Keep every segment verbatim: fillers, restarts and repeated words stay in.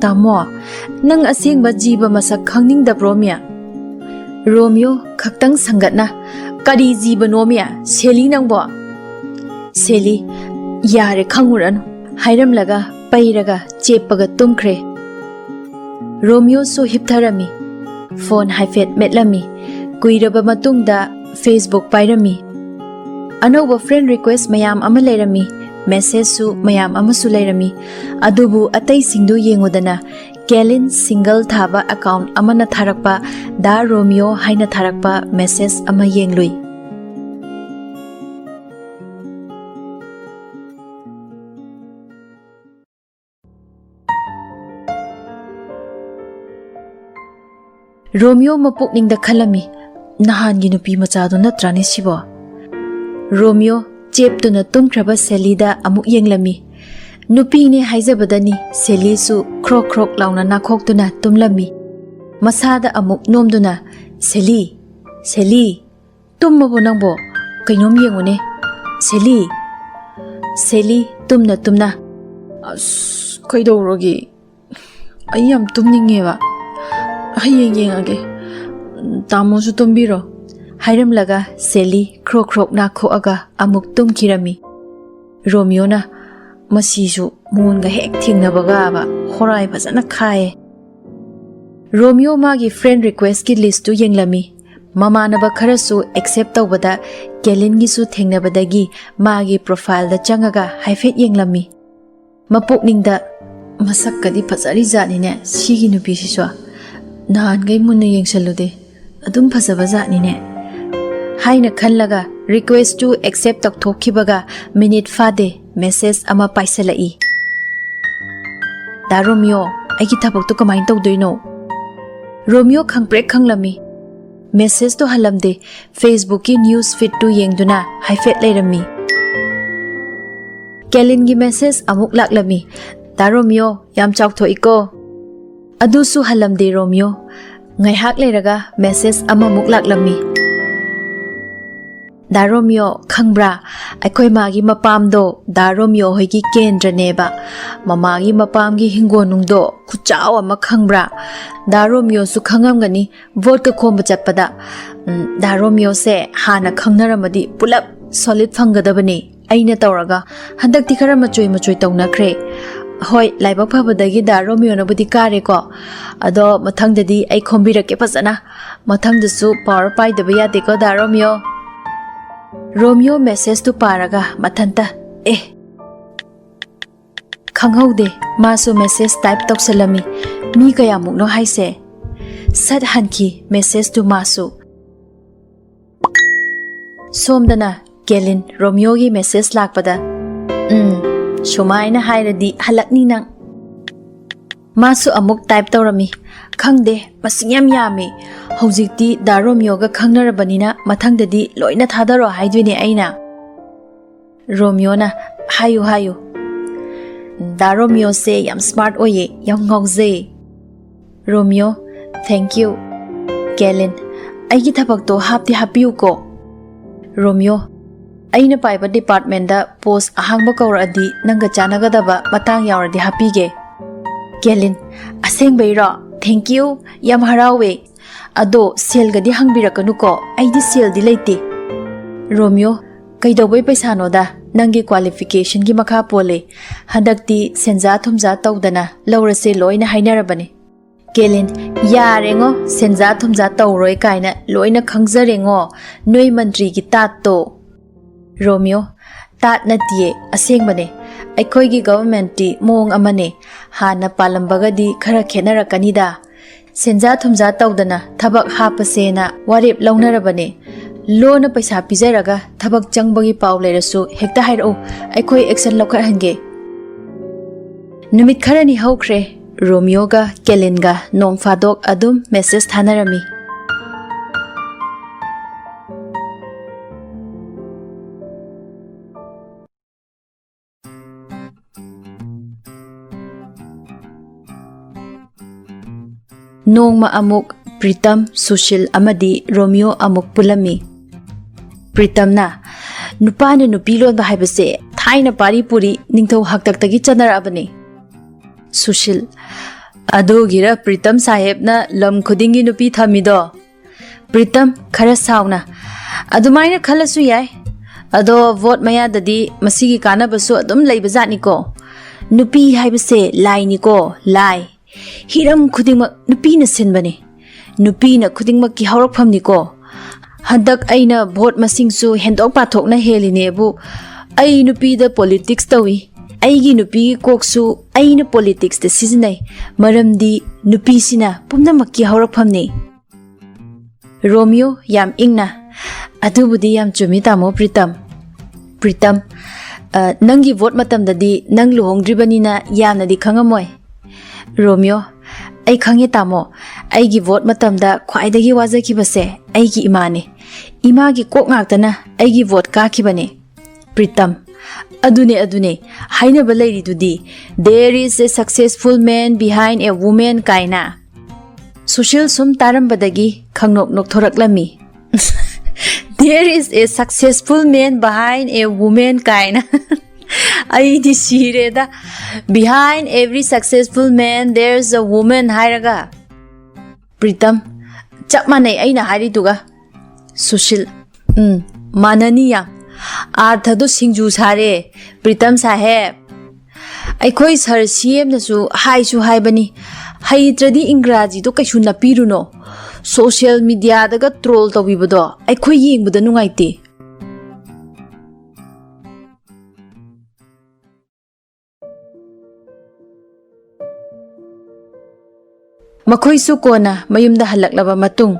"ꯇꯥꯃꯣ, ꯅꯪ ꯑꯁꯦꯡꯕ ꯖꯤꯕ ꯃꯁꯛ ꯈꯪꯅꯤꯡꯗꯕ꯭ꯔꯣ ꯃꯤ?" ꯔꯣꯃꯤꯌꯣ ꯈꯛꯇꯪ ꯁꯪꯒꯠꯅ, "ꯀꯔꯤ ꯖꯤꯕꯅꯣ ꯃꯤ? ꯁꯦꯂꯤ ꯅꯪꯕꯣ?" "ꯁꯦꯂꯤ, ꯌꯥꯔꯦ, ꯈꯪꯉꯨꯔꯅꯨ" ꯍꯥꯏꯔꯝꯂꯒ ꯄꯩꯔꯒ ꯆꯦꯞꯄꯒ ꯇꯨꯝꯈ꯭ꯔꯦ꯫ ꯔꯣꯃꯤꯌꯣꯁꯨ ꯍꯤꯞꯊꯔꯝꯃꯤ꯫ ꯐꯣꯟ ꯍꯥꯏꯐꯦꯠ ꯃꯦꯠꯂꯝꯃꯤ꯫ ꯀꯨꯏꯔꯕ ꯃꯇꯨꯡꯗ Facebook ꯄꯥꯏꯔꯝꯃꯤ꯫ ꯑꯅꯧꯕ friend request ꯃꯌꯥꯝ ꯑꯃ ꯂꯩꯔꯝꯃꯤ꯫ Messageꯁꯨ ꯃꯌꯥꯝ ꯑꯃꯁꯨ ꯂꯩꯔꯝꯃꯤ꯫ ꯑꯗꯨꯕꯨ ꯑꯇꯩꯁꯤꯡꯗꯨ ꯌꯦꯡꯉꯨꯗꯅ, ꯀꯦꯂꯤꯟ single ꯊꯥꯕ account ꯑꯃꯅ ꯊꯥꯔꯛꯄ "ꯗꯥ ꯔꯣꯃꯤꯌꯣ" ꯍꯥꯏꯅ ꯊꯥꯔꯛꯄ message ꯑꯃ ꯌꯦꯡꯂꯨꯏ꯫ ꯔꯣꯃꯤꯌꯣ ꯃꯄꯨꯛꯅꯤꯡꯗ ꯈꯜꯂꯝꯃꯤ, "ꯅꯍꯥꯟꯒꯤ ꯅꯨꯄꯤ ꯃꯆꯥꯗꯣ ꯅꯠꯇ꯭ꯔꯥꯅꯦ ꯁꯤꯕꯣ?" ꯔꯣꯃꯤꯌꯣ ꯆꯦꯞꯇꯨꯅ ꯇꯨꯝꯈ꯭ꯔꯕ ꯁꯦꯂꯤꯗ ꯑꯃꯨꯛ ꯌꯦꯡꯂꯝꯃꯤ꯫ ꯅꯨꯄꯤꯅꯦ ꯍꯥꯏꯖꯕꯗꯅꯤ ꯁꯦꯂꯤꯁꯨ ꯈ꯭ꯔꯣꯛ ꯈ꯭ꯔꯣꯛ ꯂꯥꯎꯅ ꯅꯥꯈꯣꯛꯇꯨꯅ ꯇꯨꯝꯂꯝꯃꯤ꯫ ꯃꯁꯥꯗ ꯑꯃꯨꯛ ꯅꯣꯝꯗꯨꯅ, "ꯁꯦꯂꯤ, ꯁꯦꯂꯤ, ꯇꯨꯝꯃꯕꯣ ꯅꯪꯕꯣ? ꯀꯩꯅꯣꯝ ꯌꯦꯡꯉꯨꯅꯦ꯫ ꯁꯦꯂꯤ, ꯁꯦꯂꯤ", ꯇꯨꯝꯅ ꯇꯨꯝꯅ, "ꯑꯁ, ꯀꯩꯗꯧꯔꯒꯦ? ꯑꯩ ꯌꯥꯝ ꯇꯨꯝꯅꯤꯡꯉꯦꯕ꯫ ꯍꯌꯦꯡ ꯌꯦꯡꯉꯒꯦ꯫ ꯇꯥꯃꯣꯁꯨ ꯇꯨꯝꯕꯤꯔꯣ", ꯍꯥꯏꯔꯝꯂꯒ ꯁꯦꯂꯤ ꯈ꯭ꯔꯣꯛ ꯈ꯭ꯔꯣꯛ ꯅꯥꯈꯣꯛꯑꯒ ꯑꯃꯨꯛ ꯇꯨꯝꯈꯤꯔꯝꯃꯤ꯫ ꯔꯣꯃꯤꯌꯣꯅ, "ꯃꯁꯤꯁꯨ ꯃꯣꯟꯒ ꯍꯦꯛ ꯊꯦꯡꯅꯕꯒꯕ ꯍꯣꯔꯥꯏ ꯐꯖꯅ ꯈꯥꯏꯌꯦ"꯫ ꯔꯣꯃꯤꯌꯣ ꯃꯥꯒꯤ friend requestꯀꯤ listꯇꯨ ꯌꯦꯡꯂꯝꯃꯤ꯫ ꯃꯃꯥꯟꯅꯕ ꯈꯔꯁꯨ accept ꯇꯧꯕꯗ ꯀꯦꯂꯤꯟꯒꯤꯁꯨ ꯊꯦꯡꯅꯕꯗꯒꯤ ꯃꯥꯒꯤ profileꯗ ꯆꯪꯉꯒ ꯍꯥꯏꯐꯦꯠ ꯌꯦꯡꯂꯝꯃꯤ꯫ ꯃꯄꯨꯛꯅꯤꯡꯗ, "ꯃꯁꯛꯀꯗꯤ ꯐꯖꯔꯤꯖꯥꯠꯅꯤꯅꯦ ꯁꯤꯒꯤ ꯅꯨꯄꯤꯁꯤꯁꯨ꯫ ꯅꯍꯥꯟꯈꯩ ꯃꯨꯟꯅ ꯌꯦꯡꯁꯜꯂꯨꯗꯦ꯫ ꯑꯗꯨꯝ ꯐꯖꯕ ꯖꯥꯠꯅꯤꯅꯦ" ꯍꯥꯏꯅ ꯈꯜꯂꯒ requestꯇꯨ accept ꯇꯧꯊꯣꯛꯈꯤꯕꯒ minute ꯐꯥꯗꯦ, message ꯑꯃ ꯄꯥꯏꯁꯜꯂꯛꯏ꯫ "ꯗꯥ ꯔꯣꯃꯤꯌꯣ, ꯑꯩꯒꯤ ꯊꯕꯛꯇꯨ ꯀꯃꯥꯏꯅ ꯇꯧꯗꯣꯏꯅꯣ?" ꯔꯣꯃꯤꯌꯣ ꯈꯪꯄ꯭ꯔꯦꯛ ꯈꯪꯂꯝꯃꯤ꯫ Messageꯇꯨ ꯍꯜꯂꯝꯗꯦ, Facebookꯀꯤ news feedꯇꯨ ꯌꯦꯡꯗꯨꯅ ꯍꯥꯏꯐꯦꯠ ꯂꯩꯔꯝꯃꯤ꯫ ꯀꯦꯂꯤꯟꯒꯤ message ꯑꯃꯨꯛ ꯂꯥꯛꯂꯝꯃꯤ, "ꯗꯥ ꯔꯣꯃꯤꯌꯣ, ꯌꯥꯝ ꯆꯥꯎꯊꯣꯛꯏꯀꯣ"꯫ ꯑꯗꯨꯁꯨ ꯍꯜꯂꯝꯗꯦ ꯔꯣꯃꯤꯌꯣ꯫ ꯉꯥꯏꯍꯥꯛ ꯂꯩꯔꯒ message ꯑꯃꯃꯨꯛ ꯂꯥꯛꯂꯝꯃꯤ꯫ "ꯗꯥ ꯔꯣꯃꯤꯌꯣ, ꯈꯪꯕ꯭ꯔꯥ? ꯑꯩꯈꯣꯏ ꯃꯥꯒꯤ ꯃꯄꯥꯝꯗꯣ ꯗꯥ ꯔꯣꯃꯤꯌꯣ ꯍꯣꯏꯒꯤ ꯀꯦꯟꯗ꯭ꯔꯅꯦꯕ꯫ ꯃꯃꯥꯒꯤ ꯃꯄꯥꯝꯒꯤ ꯍꯤꯡꯒꯣꯜꯅꯨꯡꯗꯣ ꯈꯨꯆꯥꯎ ꯑꯃ, ꯈꯪꯕ꯭ꯔꯥ? ꯗꯥ ꯔꯣꯃꯤꯌꯣꯁꯨ ꯈꯪꯉꯝꯒꯅꯤ, ꯚꯣꯠꯀ ꯈꯣꯝꯕ ꯆꯠꯄꯗ꯫ ꯎꯝ, ꯗꯥ ꯔꯣꯃꯤꯌꯣꯁꯦ ꯍꯥꯟꯅ ꯈꯪꯅꯔꯝꯃꯗꯤ ꯄꯨꯂꯞ solid ꯐꯪꯒꯗꯕꯅꯤ, ꯑꯩꯅ ꯇꯧꯔꯒ꯫ ꯍꯟꯗꯛꯇꯤ ꯈꯔ ꯃꯆꯣꯏ ꯃꯆꯣꯏ ꯇꯧꯅꯈ꯭ꯔꯦ꯫ ꯍꯣꯏ, ꯂꯥꯏꯕꯛ ꯐꯕꯗꯒꯤ ꯗꯥ ꯔꯣꯃꯤꯌꯣꯅꯕꯨꯗꯤ ꯀꯥꯔꯦꯀꯣ꯫ ꯑꯗꯣ ꯃꯊꯪꯗꯗꯤ ꯑꯩ ꯈꯣꯝꯕꯤꯔꯛꯀꯦ ꯐꯖꯅ꯫ ꯃꯊꯪꯗꯁꯨ power ꯄꯥꯏꯗꯕ ꯌꯥꯗꯦꯀꯣ, ꯗꯥ ꯔꯣꯃꯤꯌꯣ?" ꯔꯣꯃꯤꯌꯣ message ꯇꯨ ꯄꯥꯔꯒ ꯃꯊꯟꯇ, "ꯑꯦ, ꯈꯪꯍꯧꯗꯦ, ꯃꯥꯁꯨ message type ꯇꯧꯁꯜꯂꯝꯃꯤ꯫ ꯃꯤ ꯀꯌꯥꯃꯨꯛꯅꯣ ꯍꯥꯏꯁꯦ?" ꯁꯠ ꯍꯟꯈꯤ message ꯇꯨ ꯃꯥꯁꯨ꯫ ꯁꯣꯝꯗꯅ ꯀꯦꯂꯤꯟ ꯔꯣꯃꯤꯌꯣꯒꯤ message ꯂꯥꯛꯄꯗ, "ꯎꯝ, ꯁꯨꯃꯥꯏꯅ ꯍꯥꯏꯔꯗꯤ ꯍꯜꯂꯛꯅꯤ ꯅꯪ꯫" ꯃꯥꯁꯨ ꯑꯃꯨꯛ type ꯇꯧꯔꯝꯃꯤ꯫ "ꯈꯪꯗꯦ, ꯃꯁꯤꯡ ꯌꯥꯝ ꯌꯥꯝꯃꯤ꯫ ꯍꯧꯖꯤꯛꯇꯤ ꯗꯥ ꯔꯣꯃꯤꯌꯣꯒ ꯈꯪꯅꯔꯕꯅꯤꯅ ꯃꯊꯪꯗꯗꯤ ꯂꯣꯏꯅ ꯊꯥꯗꯔꯣ ꯍꯥꯏꯗꯣꯏꯅꯦ ꯑꯩꯅ꯫" ꯔꯣꯃꯤꯌꯣꯅ, "ꯍꯥꯏꯌꯨ, ꯍꯥꯏꯌꯨ꯫ ꯗꯥ ꯔꯣꯃꯤꯌꯣꯁꯦ ꯌꯥꯝ smart ꯑꯣꯏꯌꯦ, ꯌꯥꯝ ꯉꯥꯎꯖꯩ꯫" ꯔꯣꯃꯤꯌꯣ, "Thank you꯫" ꯀꯦꯂꯤꯟ, "ꯑꯩꯒꯤ ꯊꯕꯛꯇꯣ ꯍꯥꯞꯇꯤ ꯍꯥꯞꯄꯤꯌꯨꯀꯣ꯫" ꯔꯣꯃꯤꯌꯣ, "ꯑꯩꯅ ꯄꯥꯏꯕ department ꯇ post ꯑꯍꯥꯡꯕ ꯀꯧꯔꯛꯑꯗꯤ ꯅꯪꯒ ꯆꯥꯟꯅꯒꯗꯕ ꯃꯇꯥꯡ ꯌꯥꯎꯔꯗꯤ ꯍꯥꯞꯄꯤꯒꯦ꯫" ꯀꯦꯂꯤꯟ, "ꯑꯁꯦꯡꯕꯩꯔꯣ? Thank you꯫ ꯌꯥꯝ ꯍꯔꯥꯎꯋꯦ꯫ ꯑꯗꯣ ꯁꯦꯜꯒꯗꯤ ꯍꯪꯕꯤꯔꯛꯀꯅꯨꯀꯣ, ꯑꯩꯗꯤ ꯁꯦꯜꯗꯤ ꯂꯩꯇꯦ꯫" ꯔꯣꯃꯤꯌꯣ, "ꯀꯩꯗꯧꯕꯩ ꯄꯩꯁꯥꯅꯣꯗ? ꯅꯪꯒꯤ qualification ꯒꯤ ꯃꯈꯥ ꯄꯣꯜꯂꯦ꯫ ꯍꯟꯗꯛꯇꯤ ꯁꯦꯟꯖꯥ ꯊꯨꯝꯖꯥ ꯇꯧꯗꯅ ꯂꯧꯔꯁꯦ ꯂꯣꯏꯅ ꯍꯥꯏꯅꯔꯕꯅꯦ꯫" ꯀꯦꯂꯤꯟ, "ꯌꯥꯔꯦꯉꯣ, ꯁꯦꯟꯖꯥ ꯊꯨꯝꯖꯥ ꯇꯧꯔꯣꯏ ꯀꯥꯏꯅ ꯂꯣꯏꯅ ꯈꯪꯖꯔꯦꯉꯣ, ꯅꯣꯏ ꯃꯟꯇ꯭ꯔꯤꯒꯤ ꯇꯥꯠꯇꯣ꯫" ꯔꯣꯃꯤꯌꯣ, "ꯇꯥꯠ ꯅꯠꯇꯤꯌꯦ, ꯑꯁꯦꯡꯕꯅꯦ꯫ ꯑꯩꯈꯣꯏꯒꯤ government ꯇꯤ ꯃꯑꯣꯡ ꯑꯃꯅꯦ, ꯍꯥꯟꯅ ꯄꯥꯜꯂꯝꯕꯒꯗꯤ ꯈꯔ ꯈꯦꯠꯅꯔꯛꯀꯅꯤꯗ꯫ ꯁꯦꯟꯖꯥ ꯊꯨꯝꯖꯥ ꯇꯧꯗꯅ ꯊꯕꯛ ꯍꯥꯞꯄꯁꯦꯅ ꯋꯥꯔꯦꯞ ꯂꯧꯅꯔꯕꯅꯦ꯫ ꯂꯣꯟꯅ ꯄꯩꯁꯥ ꯄꯤꯖꯔꯒ ꯊꯕꯛ ꯆꯪꯕꯒꯤ ꯄꯥꯎ ꯂꯩꯔꯁꯨ ꯍꯦꯛꯇ ꯍꯥꯏꯔꯛꯎ, ꯑꯩꯈꯣꯏ action ꯂꯧꯈꯠꯍꯟꯒꯦ꯫" ꯅꯨꯃꯤꯠ ꯈꯔꯅꯤ ꯍꯧꯈ꯭ꯔꯦ꯫ ꯔꯣꯃꯤꯌꯣꯒ ꯀꯦꯂꯤꯟꯒ ꯅꯣꯡ ꯐꯥꯗꯣꯛ ꯑꯗꯨꯝ message ꯊꯥꯅꯔꯝꯃꯤ꯫ ꯅꯣꯡꯃ ꯑꯃꯨꯛ ꯄ꯭ꯔꯤꯇꯝ, ꯁꯨꯁꯤꯜ ꯑꯃꯗꯤ ꯔꯣꯃꯤꯌꯣ ꯑꯃꯨꯛ ꯄꯨꯜꯂꯝꯃꯤ꯫ ꯄ꯭ꯔꯤꯇꯝꯅ, "ꯅꯨꯄꯥꯅ ꯅꯨꯄꯤ ꯂꯣꯟꯕ ꯍꯥꯏꯕꯁꯦ ꯊꯥꯏꯅ ꯄꯥꯔꯤ ꯄꯨꯔꯤ ꯅꯤꯡꯊꯧ ꯍꯥꯛꯇꯛꯇꯒꯤ ꯆꯠꯅꯔꯛꯑꯕꯅꯤ"꯫ ꯁꯨꯁꯤꯜ, "ꯑꯗꯨꯒꯤꯔ ꯄ꯭ꯔꯤꯇꯝ ꯁꯥꯍꯦꯕꯅ ꯂꯝ ꯈꯨꯗꯤꯡꯒꯤ ꯅꯨꯄꯤ ꯊꯝꯃꯤꯗꯣ?" ꯄ꯭ꯔꯤꯇꯝ, ꯈꯔ ꯁꯥꯎꯅ, "ꯑꯗꯨꯃꯥꯏꯅ ꯈꯜꯂꯁꯨ ꯌꯥꯏ꯫ ꯑꯗꯣ ꯚꯣꯠ ꯃꯌꯥꯗꯗꯤ ꯃꯁꯤꯒꯤ ꯀꯥꯟꯅꯕꯁꯨ ꯑꯗꯨꯝ ꯂꯩꯕꯖꯥꯠꯅꯤꯀꯣ꯫ ꯅꯨꯄꯤ ꯍꯥꯏꯕꯁꯦ ꯂꯥꯏꯅꯤꯀꯣ, ꯂꯥꯏ꯫ ꯍꯤꯔꯝ ꯈꯨꯗꯤꯡꯃꯛ ꯅꯨꯄꯤꯅ ꯁꯤꯟꯕꯅꯤ꯫ ꯅꯨꯄꯤꯅ ꯈꯨꯗꯤꯡꯃꯛꯀꯤ ꯍꯧꯔꯛꯐꯝꯅꯤꯀꯣ꯫ ꯍꯟꯗꯛ ꯑꯩꯅ ꯚꯣꯠ ꯃꯁꯤꯡꯁꯨ ꯍꯦꯟꯗꯣꯛ ꯄꯥꯊꯣꯛꯅ ꯍꯦꯜꯂꯤꯅꯦꯕꯨ, ꯑꯩ ꯅꯨꯄꯤꯗ ꯄꯣꯂꯤꯇꯤꯛꯁ ꯇꯧꯏ꯫ ꯑꯩꯒꯤ ꯅꯨꯄꯤꯒꯤ ꯀꯣꯛꯁꯨ ꯑꯩꯅ ꯄꯣꯂꯤꯇꯤꯛꯁꯇ ꯁꯤꯖꯤꯟꯅꯩ, ꯃꯔꯝꯗꯤ ꯅꯨꯄꯤꯁꯤꯅ ꯄꯨꯝꯅꯃꯛꯀꯤ ꯍꯧꯔꯛꯐꯝꯅꯤ"꯫ ꯔꯣꯃꯤꯌꯣ, ꯌꯥꯝ ꯏꯪꯅ, "ꯑꯗꯨꯕꯨꯗꯤ ꯌꯥꯝ ꯆꯨꯝꯃꯤ, ꯇꯥꯃꯣ ꯄ꯭ꯔꯤꯇꯝ"꯫ ꯄ꯭ꯔꯤꯇꯝ, "ꯑ, ꯅꯪꯒꯤ ꯚꯣꯠ ꯃꯇꯝꯗꯗꯤ ꯅꯪ ꯂꯨꯍꯣꯡꯗ꯭ꯔꯤꯕꯅꯤꯅ ꯌꯥꯝꯅꯗꯤ ꯈꯪꯉꯝꯃꯣꯏ"꯫ ꯔꯣꯃꯤꯌꯣ, "ꯑꯩ ꯈꯪꯉꯦ, ꯇꯥꯃꯣ꯫ ꯑꯩꯒꯤ ꯚꯣꯠ ꯃꯇꯝꯗ ꯈ꯭ꯋꯥꯏꯗꯒꯤ ꯋꯥꯖꯈꯤꯕꯁꯦ ꯑꯩꯒꯤ ꯏꯃꯥꯅꯤ꯫ ꯏꯃꯥꯒꯤ ꯀꯣꯛ ꯉꯥꯛꯇꯅ ꯑꯩꯒꯤ ꯚꯣꯠ ꯀꯥꯈꯤꯕꯅꯤ"꯫ ꯄ꯭ꯔꯤꯇꯝ, "ꯑꯗꯨꯅꯦ, ꯑꯗꯨꯅꯦ, ꯍꯥꯏꯅꯕ ꯂꯩꯔꯤꯗꯨꯗꯤ, 'There is a successful man behind a woman' ꯀꯥꯏꯅ"꯫ ꯁꯨꯁꯤꯜ ꯁꯨꯝ ꯇꯥꯔꯝꯕꯗꯒꯤ ꯈꯪꯅꯣꯛ ꯅꯣꯛꯊꯣꯔꯛꯂꯝꯃꯤ꯫ "There is a successful man behind a woman" ꯀꯥꯏꯅ꯫ ꯑꯩꯗꯤ ꯁꯤꯔꯦꯗ꯫ "Behind every successful man, there's a woman" ꯍꯥꯏꯔꯒ꯫ ꯄ꯭ꯔꯤꯇꯝ, "ꯆꯞ ꯃꯥꯟꯅꯩ ꯑꯩꯅ ꯍꯥꯏꯔꯤꯗꯨꯒ"꯫ ꯁꯨꯁꯤꯜ, "ꯎꯝ, ꯃꯥꯟꯅꯅꯤ ꯌꯥꯝ꯫ ꯑꯥꯔꯊꯗꯣ ꯁꯤꯡꯖꯨ ꯁꯥꯔꯦ, ꯄ꯭ꯔꯤꯇꯝ ꯁꯥꯍꯦꯕ꯫ ꯑꯩꯈꯣꯏ ꯁꯥꯔ ꯁꯤ ꯑꯦꯝꯅꯁꯨ ꯍꯥꯏꯁꯨ ꯍꯥꯏꯕꯅꯤ, ꯍꯩꯇ꯭ꯔꯗꯤ ꯏꯪꯒ꯭ꯔꯥꯖꯤꯗꯣ ꯀꯩꯁꯨ ꯅꯞꯄꯤꯔꯨꯅꯣ꯫ ꯁꯣꯁꯤꯌꯦꯜ ꯃꯤꯗꯤꯌꯥꯗꯒ ꯇ꯭ꯔꯣꯜ ꯇꯧꯕꯤꯕꯗꯣ ꯑꯩꯈꯣꯏ ꯌꯦꯡꯕꯗ ꯅꯨꯡꯉꯥꯏꯇꯦ"꯫ ꯃꯈꯣꯏꯁꯨ ꯀꯣꯟꯅ ꯃꯌꯨꯝꯗ ꯍꯜꯂꯛꯂꯕ ꯃꯇꯨꯡ,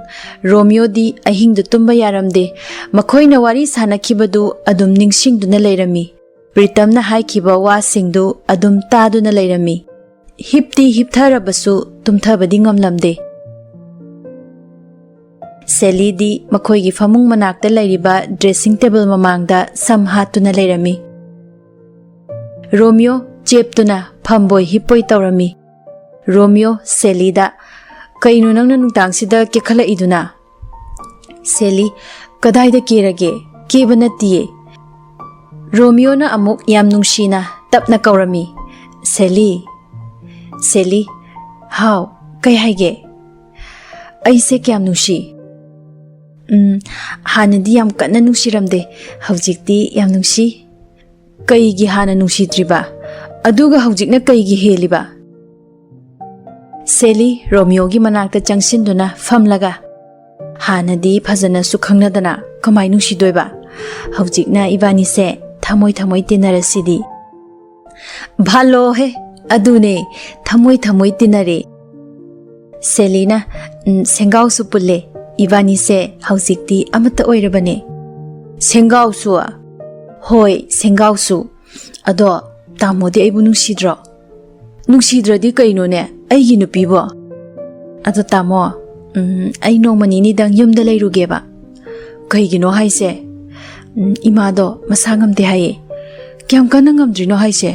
ꯔꯣꯃꯤꯌꯣꯗꯤ ꯑꯍꯤꯡꯗꯨ ꯇꯨꯝꯕ ꯌꯥꯔꯝꯗꯦ꯫ ꯃꯈꯣꯏꯅ ꯋꯥꯔꯤ ꯁꯥꯅꯈꯤꯕꯗꯨ ꯑꯗꯨꯝ ꯅꯤꯡꯁꯤꯡꯗꯨꯅ ꯂꯩꯔꯝꯃꯤ꯫ ꯄ꯭ꯔꯤꯇꯝꯅ ꯍꯥꯏꯈꯤꯕ ꯋꯥꯁꯤꯡꯗꯨ ꯑꯗꯨꯝ ꯇꯥꯗꯨꯅ ꯂꯩꯔꯝꯃꯤ꯫ ꯍꯤꯞꯇꯤ ꯍꯤꯞꯊꯔꯕꯁꯨ ꯇꯨꯝꯊꯕꯗꯤ ꯉꯝꯂꯝꯗꯦ꯫ ꯁꯦꯂꯤꯗꯤ ꯃꯈꯣꯏꯒꯤ ꯐꯃꯨꯡ ꯃꯅꯥꯛꯇ ꯂꯩꯔꯤꯕ ꯗ꯭ꯔꯦꯁꯤꯡ ꯇꯦꯕꯜ ꯃꯃꯥꯡꯗ ꯁꯝ ꯍꯥꯠꯇꯨꯅ ꯂꯩꯔꯝꯃꯤ꯫ ꯔꯣꯃꯤꯌꯣ ꯆꯦꯞꯇꯨꯅ ꯐꯝꯕꯣꯏ ꯍꯤꯞꯄꯣꯏ ꯇꯧꯔꯝꯃꯤ꯫ ꯔꯣꯃꯤꯌꯣ ꯁꯦꯂꯤꯗ, "ꯀꯩꯅꯣ ꯅꯪꯅ ꯅꯨꯡꯗꯥꯡꯁꯤꯗ ꯀꯦꯈꯠꯂꯛꯏꯗꯨꯅ?" ꯁꯦꯂꯤ, "ꯀꯗꯥꯏꯗ ꯀꯦꯔꯒꯦ? ꯀꯦꯕ ꯅꯠꯇꯤꯌꯦ꯫ ꯔꯣꯃꯤꯌꯣꯅ ꯑꯃꯨꯛ ꯌꯥꯝ ꯅꯨꯡꯁꯤꯅ ꯇꯞꯅ ꯀꯧꯔꯝꯃꯤ, "ꯁꯦꯂꯤ, ꯁꯦꯂꯤ꯫" "ꯍꯥꯎ, ꯀꯩ ꯍꯥꯏꯒꯦ?" "ꯑꯩꯁꯦ ꯀꯌꯥꯝ ꯅꯨꯡꯁꯤ?" "ꯎꯝ, ꯍꯥꯟꯅꯗꯤ ꯌꯥꯝ ꯀꯟꯅ ꯅꯨꯡꯁꯤꯔꯝꯗꯦ, ꯍꯧꯖꯤꯛꯇꯤ ꯌꯥꯝ ꯅꯨꯡꯁꯤ꯫" "ꯀꯩꯒꯤ ꯍꯥꯟꯅ ꯅꯨꯡꯁꯤꯗ꯭ꯔꯤꯕ? ꯑꯗꯨꯒ ꯍꯧꯖꯤꯛꯅ ꯀꯩꯒꯤ ꯍꯦꯜꯂꯤꯕ?" ꯁꯦꯂꯤ ꯔꯣꯃꯤꯌꯣꯒꯤ ꯃꯅꯥꯛꯇ ꯆꯪꯁꯤꯟꯗꯨꯅ ꯐꯝꯂꯒ, "ꯍꯥꯟꯅꯗꯤ ꯐꯖꯅꯁꯨ ꯈꯪꯅꯗꯅ ꯀꯃꯥꯏ ꯅꯨꯡꯁꯤꯗꯣꯏꯕ? ꯍꯧꯖꯤꯛꯅ ꯏꯕꯥꯅꯤꯁꯦ ꯊꯃꯣꯏ ꯊꯃꯣꯏ ꯇꯤꯟꯅꯔꯁꯤꯗꯤ꯫" "ꯚꯥꯂꯣꯍꯦ, ꯑꯗꯨꯅꯦ, ꯊꯃꯣꯏ ꯊꯃꯣꯏ ꯇꯤꯟꯅꯔꯦ꯫" ꯁꯦꯂꯤꯅ, "ꯎꯝ, ꯁꯦꯡꯒꯥꯎꯁꯨ ꯄꯨꯜꯂꯦ꯫ ꯏꯕꯥꯅꯤꯁꯦ ꯍꯧꯖꯤꯛꯇꯤ ꯑꯃꯠꯇ ꯑꯣꯏꯔꯕꯅꯦ꯫" "ꯁꯦꯡꯒꯥꯎꯁꯨ?" "ꯍꯣꯏ, ꯁꯦꯡꯒꯥꯎꯁꯨ꯫ ꯑꯗꯣ ꯇꯥꯃꯣꯗꯤ ꯑꯩꯕꯨ ꯅꯨꯡꯁꯤꯗ꯭ꯔꯣ?" "ꯅꯨꯡꯁꯤꯗ꯭ꯔꯗꯤ ꯀꯩꯅꯣꯅꯦ, ꯑꯩꯒꯤ ꯅꯨꯄꯤꯕꯣ?" "ꯑꯗꯣ ꯇꯥꯃꯣ, ꯎꯝ, ꯑꯩ ꯅꯣꯡꯃ ꯅꯤꯅꯤꯗꯪ ꯌꯨꯝꯗ ꯂꯩꯔꯨꯒꯦꯕ꯫" "ꯀꯩꯒꯤꯅꯣ ꯍꯥꯏꯁꯦ?" "ꯎꯝ, ꯏꯃꯥꯗꯣ ꯃꯁꯥ ꯉꯝꯗꯦ ꯍꯥꯏꯌꯦ꯫" "ꯀꯌꯥꯝ ꯀꯟꯅ ꯉꯝꯗ꯭ꯔꯤꯅꯣ ꯍꯥꯏꯁꯦ?"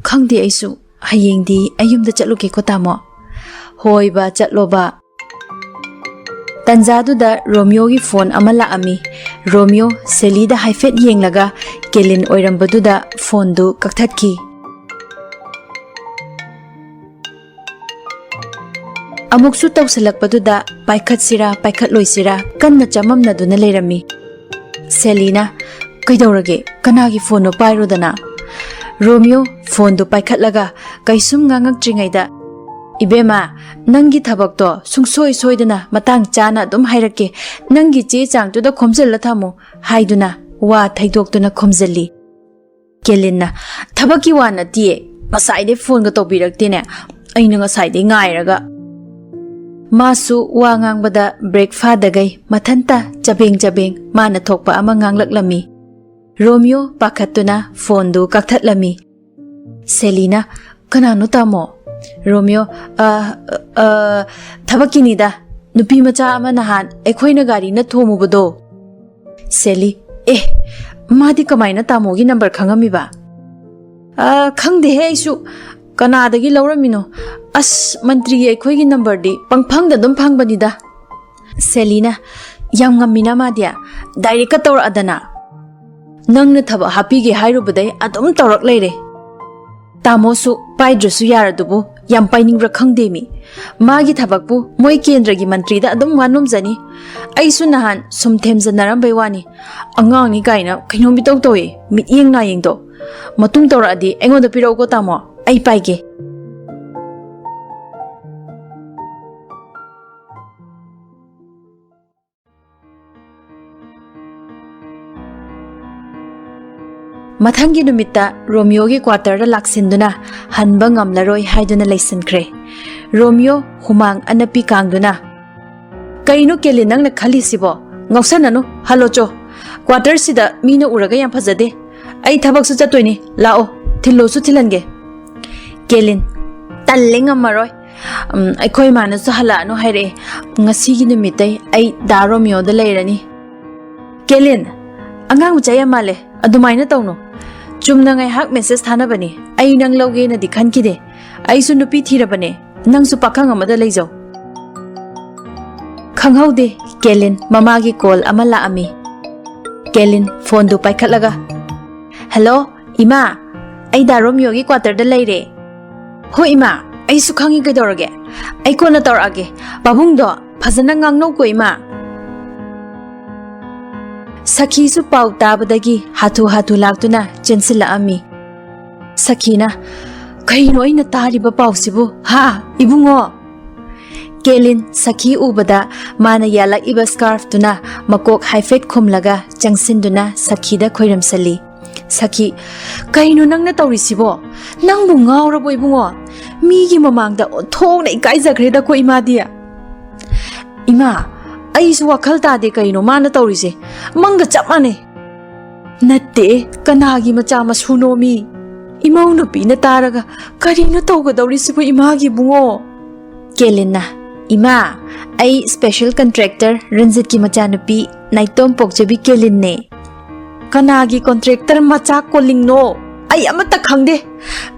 "ꯈꯪꯗꯦ ꯑꯩꯁꯨ꯫ ꯍꯌꯦꯡꯗꯤ ꯑꯩ ꯌꯨꯝꯗ ꯆꯠꯂꯨꯒꯦꯀꯣ ꯇꯥꯃꯣ꯫" "ꯍꯣꯏꯕ, ꯆꯠꯂꯣꯕ꯫" ꯇꯟꯖꯥꯗꯨꯗ ꯔꯣꯃꯤꯌꯣꯒꯤ ꯐꯣꯟ ꯑꯃ ꯂꯥꯛꯑꯝꯃꯤ꯫ ꯔꯣꯃꯤꯌꯣ ꯁꯦꯂꯤꯗ ꯍꯥꯏꯐꯦꯠ ꯌꯦꯡꯂꯒ ꯀꯦꯂꯤꯟ ꯑꯣꯏꯔꯝꯕꯗꯨꯗ ꯐꯣꯟꯗꯨ ꯀꯛꯊꯠꯈꯤ꯫ ꯑꯃꯨꯛꯁꯨ ꯇꯧꯁꯤꯜꯂꯛꯄꯗꯨꯗ ꯄꯥꯏꯈꯠꯁꯤꯔꯥ ꯄꯥꯏꯈꯠꯂꯣꯏꯁꯤꯔꯥ ꯀꯟꯅ ꯆꯃꯝꯅꯗꯨꯅ ꯂꯩꯔꯝꯃꯤ꯫ ꯁꯦꯂꯤꯅ, "ꯀꯩꯗꯧꯔꯒꯦ? ꯀꯅꯥꯒꯤ ꯐꯣꯟꯅꯣ? ꯄꯥꯏꯔꯣꯗꯅ꯫" ꯔꯣꯃꯤꯌꯣ ꯐꯣꯟꯗꯨ ꯄꯥꯏꯈꯠꯂꯒ ꯀꯩꯁꯨꯝ ꯉꯥꯡꯉꯛꯇ꯭ꯔꯤꯉꯩꯗ, "ꯏꯕꯦꯝꯃ, ꯅꯪꯒꯤ ꯊꯕꯛꯇꯣ ꯁꯨꯡꯁꯣꯏ ꯁꯣꯏꯗꯅ ꯃꯇꯥꯡ ꯆꯥꯅ ꯑꯗꯨꯝ ꯍꯥꯏꯔꯛꯀꯦ, ꯅꯪꯒꯤ ꯆꯦ ꯆꯥꯡꯗꯨꯗ ꯈꯣꯝꯖꯤꯜꯂ ꯊꯝꯃꯨ," ꯍꯥꯏꯗꯨꯅ ꯋꯥ ꯊꯩꯗꯣꯛꯇꯨꯅ ꯈꯨꯝꯖꯤꯜꯂꯤ꯫ ꯀꯦꯂꯤꯟꯅ, "ꯊꯕꯛꯀꯤ ꯋꯥ ꯅꯠꯇꯤꯌꯦ, ꯉꯁꯥꯏꯗꯩ ꯐꯣꯟꯒ ꯇꯧꯕꯤꯔꯛꯇꯦꯅꯦ, ꯑꯩꯅ ꯉꯁꯥꯏꯗꯩ ꯉꯥꯏꯔꯒ꯫" ꯃꯥꯁꯨ ꯋꯥ ꯉꯥꯡꯕꯗ ꯕ꯭ꯔꯦꯛ ꯐꯥꯗꯒꯩ ꯃꯊꯟꯇ ꯆꯕꯦꯡ ꯆꯕꯦꯡ ꯃꯥꯅ ꯊꯣꯛꯄ ꯑꯃ ꯉꯥꯡꯂꯛꯂꯝꯃꯤ꯫ ꯔꯣꯃꯤꯌꯣ ꯄꯥꯈꯠꯇꯨꯅ ꯐꯣꯟꯗꯨ ꯀꯛꯊꯠꯂꯝꯃꯤ꯫ ꯁꯦꯂꯤꯅ, "ꯀꯅꯥꯅꯣ ꯇꯥꯃꯣ?" ꯔꯣꯃꯤꯌꯣ, "ꯑ, ꯑ, ꯊꯕꯛꯀꯤꯅꯤꯗ, ꯅꯨꯄꯤ ꯃꯆꯥ ꯑꯃ ꯅꯍꯥꯟ ꯑꯩꯈꯣꯏꯅ ꯒꯥꯔꯤꯅ ꯊꯣꯝꯃꯨꯕꯗꯣ꯫" ꯁꯦꯂꯤ, "ꯑꯦ, ꯃꯥꯗꯤ ꯀꯃꯥꯏꯅ ꯇꯥꯃꯣꯒꯤ ꯅꯝꯕꯔ ꯈꯪꯉꯝꯃꯤꯕ?" "ꯑ, ꯈꯪꯗꯦꯍꯦ ꯑꯩꯁꯨ, ꯀꯅꯥꯗꯒꯤ ꯂꯧꯔꯝꯃꯤꯅꯣ? ꯑꯁ, ꯃꯟꯇ꯭ꯔꯤꯒꯤ ꯑꯩꯈꯣꯏꯒꯤ ꯅꯝꯕꯔꯗꯤ ꯄꯪꯐꯪꯗ ꯑꯗꯨꯝ ꯐꯪꯕꯅꯤꯗ꯫" ꯁꯦꯂꯤꯅ, ꯌꯥꯝ ꯉꯝꯃꯤꯅ ꯃꯥꯗꯤ, ꯗꯥꯏꯔꯦꯛꯀ ꯇꯧꯔꯛꯑꯗꯅ꯫ ꯅꯪꯅ ꯊꯕꯛ ꯍꯥꯞꯄꯤꯒꯦ ꯍꯥꯏꯔꯨꯕꯗꯩ ꯑꯗꯨꯝ ꯇꯧꯔꯛ ꯂꯩꯔꯦ꯫ ꯇꯥꯃꯣꯁꯨ ꯄꯥꯏꯗ꯭ꯔꯁꯨ ꯌꯥꯔꯗꯨꯕꯨ ꯌꯥꯝ ꯄꯥꯏꯅꯤꯡꯕ꯭ꯔꯥ ꯈꯪꯗꯦꯃꯤ꯫ ꯃꯥꯒꯤ ꯊꯕꯛꯄꯨ ꯃꯣꯏ ꯀꯦꯟꯗ꯭ꯔꯒꯤ ꯃꯟꯇ꯭ꯔꯤꯗ ꯑꯗꯨꯝ ꯋꯥꯅꯣꯝꯖꯅꯤ꯫ ꯑꯩꯁꯨ ꯅꯍꯥꯟ ꯁꯨꯝ ꯊꯦꯝꯖꯟꯅꯔꯝꯕꯩ ꯋꯥꯅꯤ꯫ ꯑꯉꯥꯡꯅꯤ ꯀꯥꯏꯅ ꯀꯩꯅꯣꯝ ꯏꯇꯧ ꯇꯧꯏ, ꯃꯤꯠꯌꯦꯡ ꯅꯥꯌꯦꯡꯗꯣ꯫ ꯃꯇꯨꯡ ꯇꯧꯔꯛꯑꯗꯤ ꯑꯩꯉꯣꯟꯗ ꯄꯤꯔꯛꯎꯀꯣ ꯇꯥꯃꯣ, ꯑꯩ ꯄꯥꯏꯒꯦ꯫ ꯃꯊꯪꯒꯤ ꯅꯨꯃꯤꯠꯇ ꯔꯣꯃꯤꯌꯣꯒꯤ ꯀ꯭ꯋꯥꯇꯔꯗ ꯂꯥꯛꯁꯤꯟꯗꯨꯅ ꯍꯟꯕ ꯉꯝꯂꯔꯣꯏ ꯍꯥꯏꯗꯨꯅ ꯂꯩꯁꯤꯟꯈ꯭ꯔꯦ꯫ ꯔꯣꯃꯤꯌꯣ ꯍꯨꯃꯥꯡ ꯑꯅꯞꯄꯤ ꯀꯥꯡꯗꯨꯅ, "ꯀꯩꯅꯣ ꯀꯦꯂꯤꯟ ꯅꯪꯅ ꯈꯜꯂꯤꯁꯤꯕꯣ? ꯉꯥꯎꯁꯟꯅꯅꯨ, ꯍꯜꯂꯣ ꯆꯣ꯫ ꯀ꯭ꯋꯥꯇꯔꯁꯤꯗ ꯃꯤꯅ ꯎꯔꯒ ꯌꯥꯝ ꯐꯖꯗꯦ꯫ ꯑꯩ ꯊꯕꯛꯁꯨ ꯆꯠꯇꯣꯏꯅꯤ, ꯂꯥꯛꯑꯣ, ꯊꯤꯜꯂꯣꯁꯨ ꯊꯤꯜꯍꯟꯒꯦ꯫" ꯀꯦꯂꯤꯟ, "ꯇꯜꯂꯦ, ꯉꯝꯃꯔꯣꯏ꯫ ꯎꯝ, ꯑꯩꯈꯣꯏ ꯏꯃꯥꯅꯁꯨ ꯍꯜꯂꯛꯑꯅꯨ ꯍꯥꯏꯔꯛꯑꯦ꯫ ꯉꯁꯤꯒꯤ ꯅꯨꯃꯤꯠꯇꯩ ꯑꯩ ꯗꯥ ꯔꯣꯃꯤꯌꯣꯗ ꯂꯩꯔꯅꯤ꯫" ꯀꯦꯂꯤꯟ, "ꯑꯉꯥꯡ ꯃꯆꯥ ꯌꯥꯝ ꯃꯥꯜꯂꯦ, ꯑꯗꯨꯃꯥꯏꯅ ꯇꯧꯅꯨ꯫ ꯆꯨꯝꯅ ꯉꯥꯏꯍꯥꯛ ꯃꯦꯁꯦꯖ ꯊꯥꯅꯕꯅꯤ, ꯑꯩ ꯅꯪ ꯂꯧꯒꯦꯅꯗꯤ ꯈꯟꯈꯤꯗꯦ꯫ ꯑꯩꯁꯨ ꯅꯨꯄꯤ ꯊꯤꯔꯕꯅꯦ, ꯅꯪꯁꯨ ꯄꯥꯈꯪ ꯑꯃꯗ ꯂꯩꯖꯧ꯫" ꯈꯪꯍꯧꯗꯦ, ꯀꯦꯂꯤꯟ ꯃꯃꯥꯒꯤ ꯀꯣꯜ ꯑꯃ ꯂꯥꯛꯑꯝꯃꯤ꯫ ꯀꯦꯂꯤꯟ ꯐꯣꯟꯗꯨ ꯄꯥꯏꯈꯠꯂꯒ, "ꯍꯜꯂꯣ, ꯏꯃꯥ, ꯑꯩ ꯗꯥ ꯔꯣꯃꯤꯌꯣꯒꯤ ꯀ꯭ꯋꯥꯇꯔꯗ ꯂꯩꯔꯦ꯫" "ꯍꯣꯏ ꯏꯃꯥ, ꯑꯩꯁꯨ ꯈꯪꯉꯤ, ꯀꯩꯗꯧꯔꯒꯦ? ꯑꯩ ꯀꯣꯟꯅ ꯇꯧꯔꯛꯑꯒꯦ꯫ ꯄꯥꯕꯨꯡꯗꯣ ꯐꯖꯅ ꯉꯥꯡꯅꯧꯀꯣ ꯏꯃꯥ꯫" ꯁꯈꯤꯁꯨ ꯄꯥꯎ ꯇꯥꯕꯗꯒꯤ ꯍꯥꯊꯨ ꯍꯥꯊꯨ ꯂꯥꯛꯇꯨꯅ ꯆꯦꯟꯁꯤꯜꯂꯛꯑꯝꯃꯤ꯫ ꯁꯈꯤꯅ, "ꯀꯩꯅꯣ ꯑꯩꯅ ꯇꯥꯔꯤꯕ ꯄꯥꯎꯁꯤꯕꯨ, ꯍꯥ, ꯏꯕꯨꯡꯉꯣ?" ꯀꯦꯂꯤꯟ ꯁꯈꯤ ꯎꯕꯗ ꯃꯥꯅ ꯌꯥꯜꯂꯛꯏꯕ ꯁ꯭ꯀꯥꯔꯐꯇꯨꯅ ꯃꯀꯣꯛ ꯍꯥꯏꯐꯦꯠ ꯈꯨꯝꯂꯒ ꯆꯪꯁꯤꯟꯗꯨꯅ ꯁꯈꯤꯗ ꯈꯣꯏꯔꯝꯁꯜꯂꯤ꯫ ꯁꯈꯤ, "ꯀꯩꯅꯣ ꯅꯪꯅ ꯇꯧꯔꯤꯁꯤꯕꯣ? ꯅꯪꯕꯨ ꯉꯥꯎꯔꯕꯣ ꯏꯕꯨꯡꯉꯣ? ꯃꯤꯒꯤ ꯃꯃꯥꯡꯗ ꯑꯣꯟꯊꯣꯛꯅ ꯏꯀꯥꯏꯖꯈ꯭ꯔꯦꯗꯀꯣ ꯏꯃꯥꯗꯤ꯫" "ꯏꯃꯥ, ꯑꯩꯁꯨ ꯋꯥꯈꯜ ꯇꯥꯗꯦ ꯀꯩꯅꯣ ꯃꯥꯅ ꯇꯧꯔꯤꯁꯦ꯫ ꯃꯪꯒ ꯆꯞ ꯃꯥꯟꯅꯩ꯫" "ꯅꯠꯇꯦ, ꯀꯅꯥꯒꯤ ꯃꯆꯥ ꯃꯁꯨꯅꯣꯃꯤ? ꯏꯃꯧ ꯅꯨꯄꯤꯅ ꯇꯥꯔꯒ ꯀꯔꯤꯅꯣ ꯇꯧꯒꯗꯧꯔꯤꯁꯤꯕꯨ ꯏꯃꯥꯒꯤ ꯏꯕꯨꯡꯉꯣ?" ꯀꯦꯂꯤꯟꯅ, "ꯏꯃꯥ, ꯑꯩ ꯁ꯭ꯄꯦꯁꯦꯜ ꯀꯟꯇ꯭ꯔꯦꯛꯇꯔ ꯔꯟꯖꯤꯠꯀꯤ ꯃꯆꯥꯅꯨꯄꯤ ꯅꯥꯏꯇꯣꯝ ꯄꯣꯛꯆꯕꯤ ꯀꯦꯂꯤꯟꯅꯦ꯫" "ꯀꯅꯥꯒꯤ ꯀꯟꯇ꯭ꯔꯦꯛꯇꯔ ꯃꯆꯥ ꯀꯣꯂꯤꯡꯅꯣ? ꯑꯩ ꯑꯃꯠꯇ ꯈꯪꯗꯦ꯫"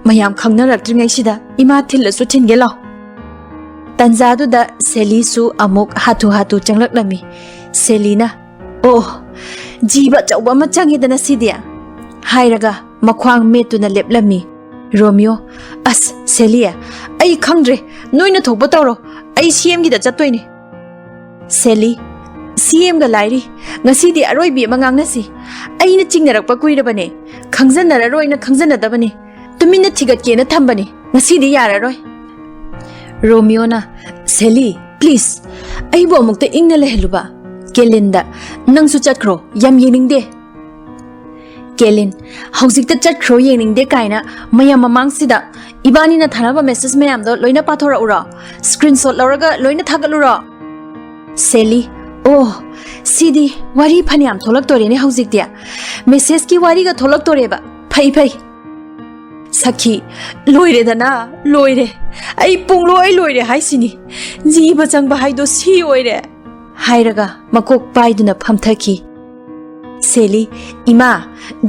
ꯃꯌꯥꯝ ꯈꯪꯅꯔꯛꯇ꯭ꯔꯤꯉꯩꯁꯤꯗ ꯏꯃꯥ ꯊꯤꯜꯂꯁꯨ ꯊꯤꯟꯒꯦ ꯂꯥꯎ꯫ ꯇꯟꯖꯥꯗꯨꯗ ꯁꯦꯂꯤꯁꯨ ꯑꯃꯨꯛ ꯍꯥꯊꯨ ꯍꯥꯊꯨ ꯆꯪꯂꯛꯂꯝꯃꯤ꯫ ꯁꯦꯂꯤꯅ, "ꯑꯣ, ꯖꯤꯕ ꯑꯆꯧꯕ ꯑꯃ ꯆꯪꯉꯤꯗꯅ ꯁꯤꯗꯤ," ꯍꯥꯏꯔꯒ ꯃꯈ꯭ꯋꯥꯡ ꯃꯦꯠꯇꯨꯅ ꯂꯦꯞꯂꯝꯃꯤ꯫ ꯔꯣꯃꯤꯌꯣ, "ꯑꯁ ꯁꯦꯂꯤ, ꯑꯩ ꯈꯪꯗ꯭ꯔꯦ, ꯅꯣꯏꯅ ꯊꯣꯛꯄ ꯇꯧꯔꯣ, ꯑꯩ ꯁꯤ ꯑꯦꯝꯒꯤꯗ ꯆꯠꯇꯣꯏꯅꯦ꯫" ꯁꯦꯂꯤ, "ꯁꯤ ꯑꯦꯝꯒ ꯂꯥꯏꯔꯤ, ꯉꯁꯤꯗꯤ ꯑꯔꯣꯏꯕꯤ ꯑꯃ ꯉꯥꯡꯅꯁꯤ꯫ ꯑꯩꯅ ꯆꯤꯡꯅꯔꯛꯄ ꯀꯨꯏꯔꯕꯅꯦ, ꯈꯪꯖꯟꯅꯔꯔꯣꯏꯅ ꯈꯪꯖꯟꯅꯗꯕꯅꯤ, ꯇꯨꯃꯤꯟꯅ ꯊꯤꯒꯠꯀꯦꯅ ꯊꯝꯕꯅꯤ, ꯉꯁꯤꯗꯤ ꯌꯥꯔꯔꯣꯏ꯫" ꯔꯣꯃꯤꯌꯣꯅ, "ꯁꯦꯂꯤ, ꯄ꯭ꯂꯤꯖ, ꯑꯩꯕꯨ ꯑꯃꯨꯛꯇ ꯏꯪꯅ ꯂꯩꯍꯜꯂꯨꯕ꯫" ꯀꯦꯂꯤꯟꯗ, "ꯅꯪꯁꯨ ꯆꯠꯈ꯭ꯔꯣ, ꯌꯥꯝ ꯌꯦꯡꯅꯤꯡꯗꯦ꯫" ꯀꯦꯂꯤꯟ, "ꯍꯧꯖꯤꯛꯇ ꯆꯠꯈ꯭ꯔꯣ, ꯌꯦꯡꯅꯤꯡꯗꯦ ꯀꯥꯏꯅ ꯃꯌꯥꯝ ꯃꯃꯥꯡꯁꯤꯗ꯫ ꯏꯕꯥꯅꯤꯅ ꯊꯥꯅꯕ ꯃꯦꯁꯦꯖ ꯃꯌꯥꯝꯗꯣ ꯂꯣꯏꯅ ꯄꯥꯊꯣꯔꯛꯎꯔꯣ? ꯁ꯭ꯀ꯭ꯔꯤꯟꯁꯣꯠ ꯂꯧꯔꯒ ꯂꯣꯏꯅ ꯊꯥꯒꯠꯂꯨꯔꯣ?" ꯁꯦꯂꯤ, "ꯑꯣ, ꯁꯤꯗꯤ ꯋꯥꯔꯤ ꯐꯅꯌꯥꯝ ꯊꯣꯛꯂꯛꯇꯣꯔꯦꯅꯦ ꯍꯧꯖꯤꯛꯇꯤ꯫ ꯃꯦꯁꯦꯖꯀꯤ ꯋꯥꯔꯤꯒ ꯊꯣꯛꯂꯛꯇꯣꯔꯦꯕ꯫ ꯐꯩ, ꯐꯩ꯫" ꯁꯈꯤ, "ꯂꯣꯏꯔꯦꯗꯅ, ꯂꯣꯏꯔꯦ꯫ ꯑꯩ ꯄꯨꯡꯂꯣꯏ ꯂꯣꯏꯔꯦ ꯍꯥꯏꯁꯤꯅꯤ꯫ ꯖꯤꯕ ꯆꯪꯕ ꯍꯥꯏꯗꯣ ꯁꯤ ꯑꯣꯏꯔꯦ꯫" ꯍꯥꯏꯔꯒ ꯃꯀꯣꯛ ꯄꯥꯏꯗꯨꯅ ꯐꯝꯊꯈꯤ꯫ ꯁꯦꯂꯤ, "ꯏꯃꯥ,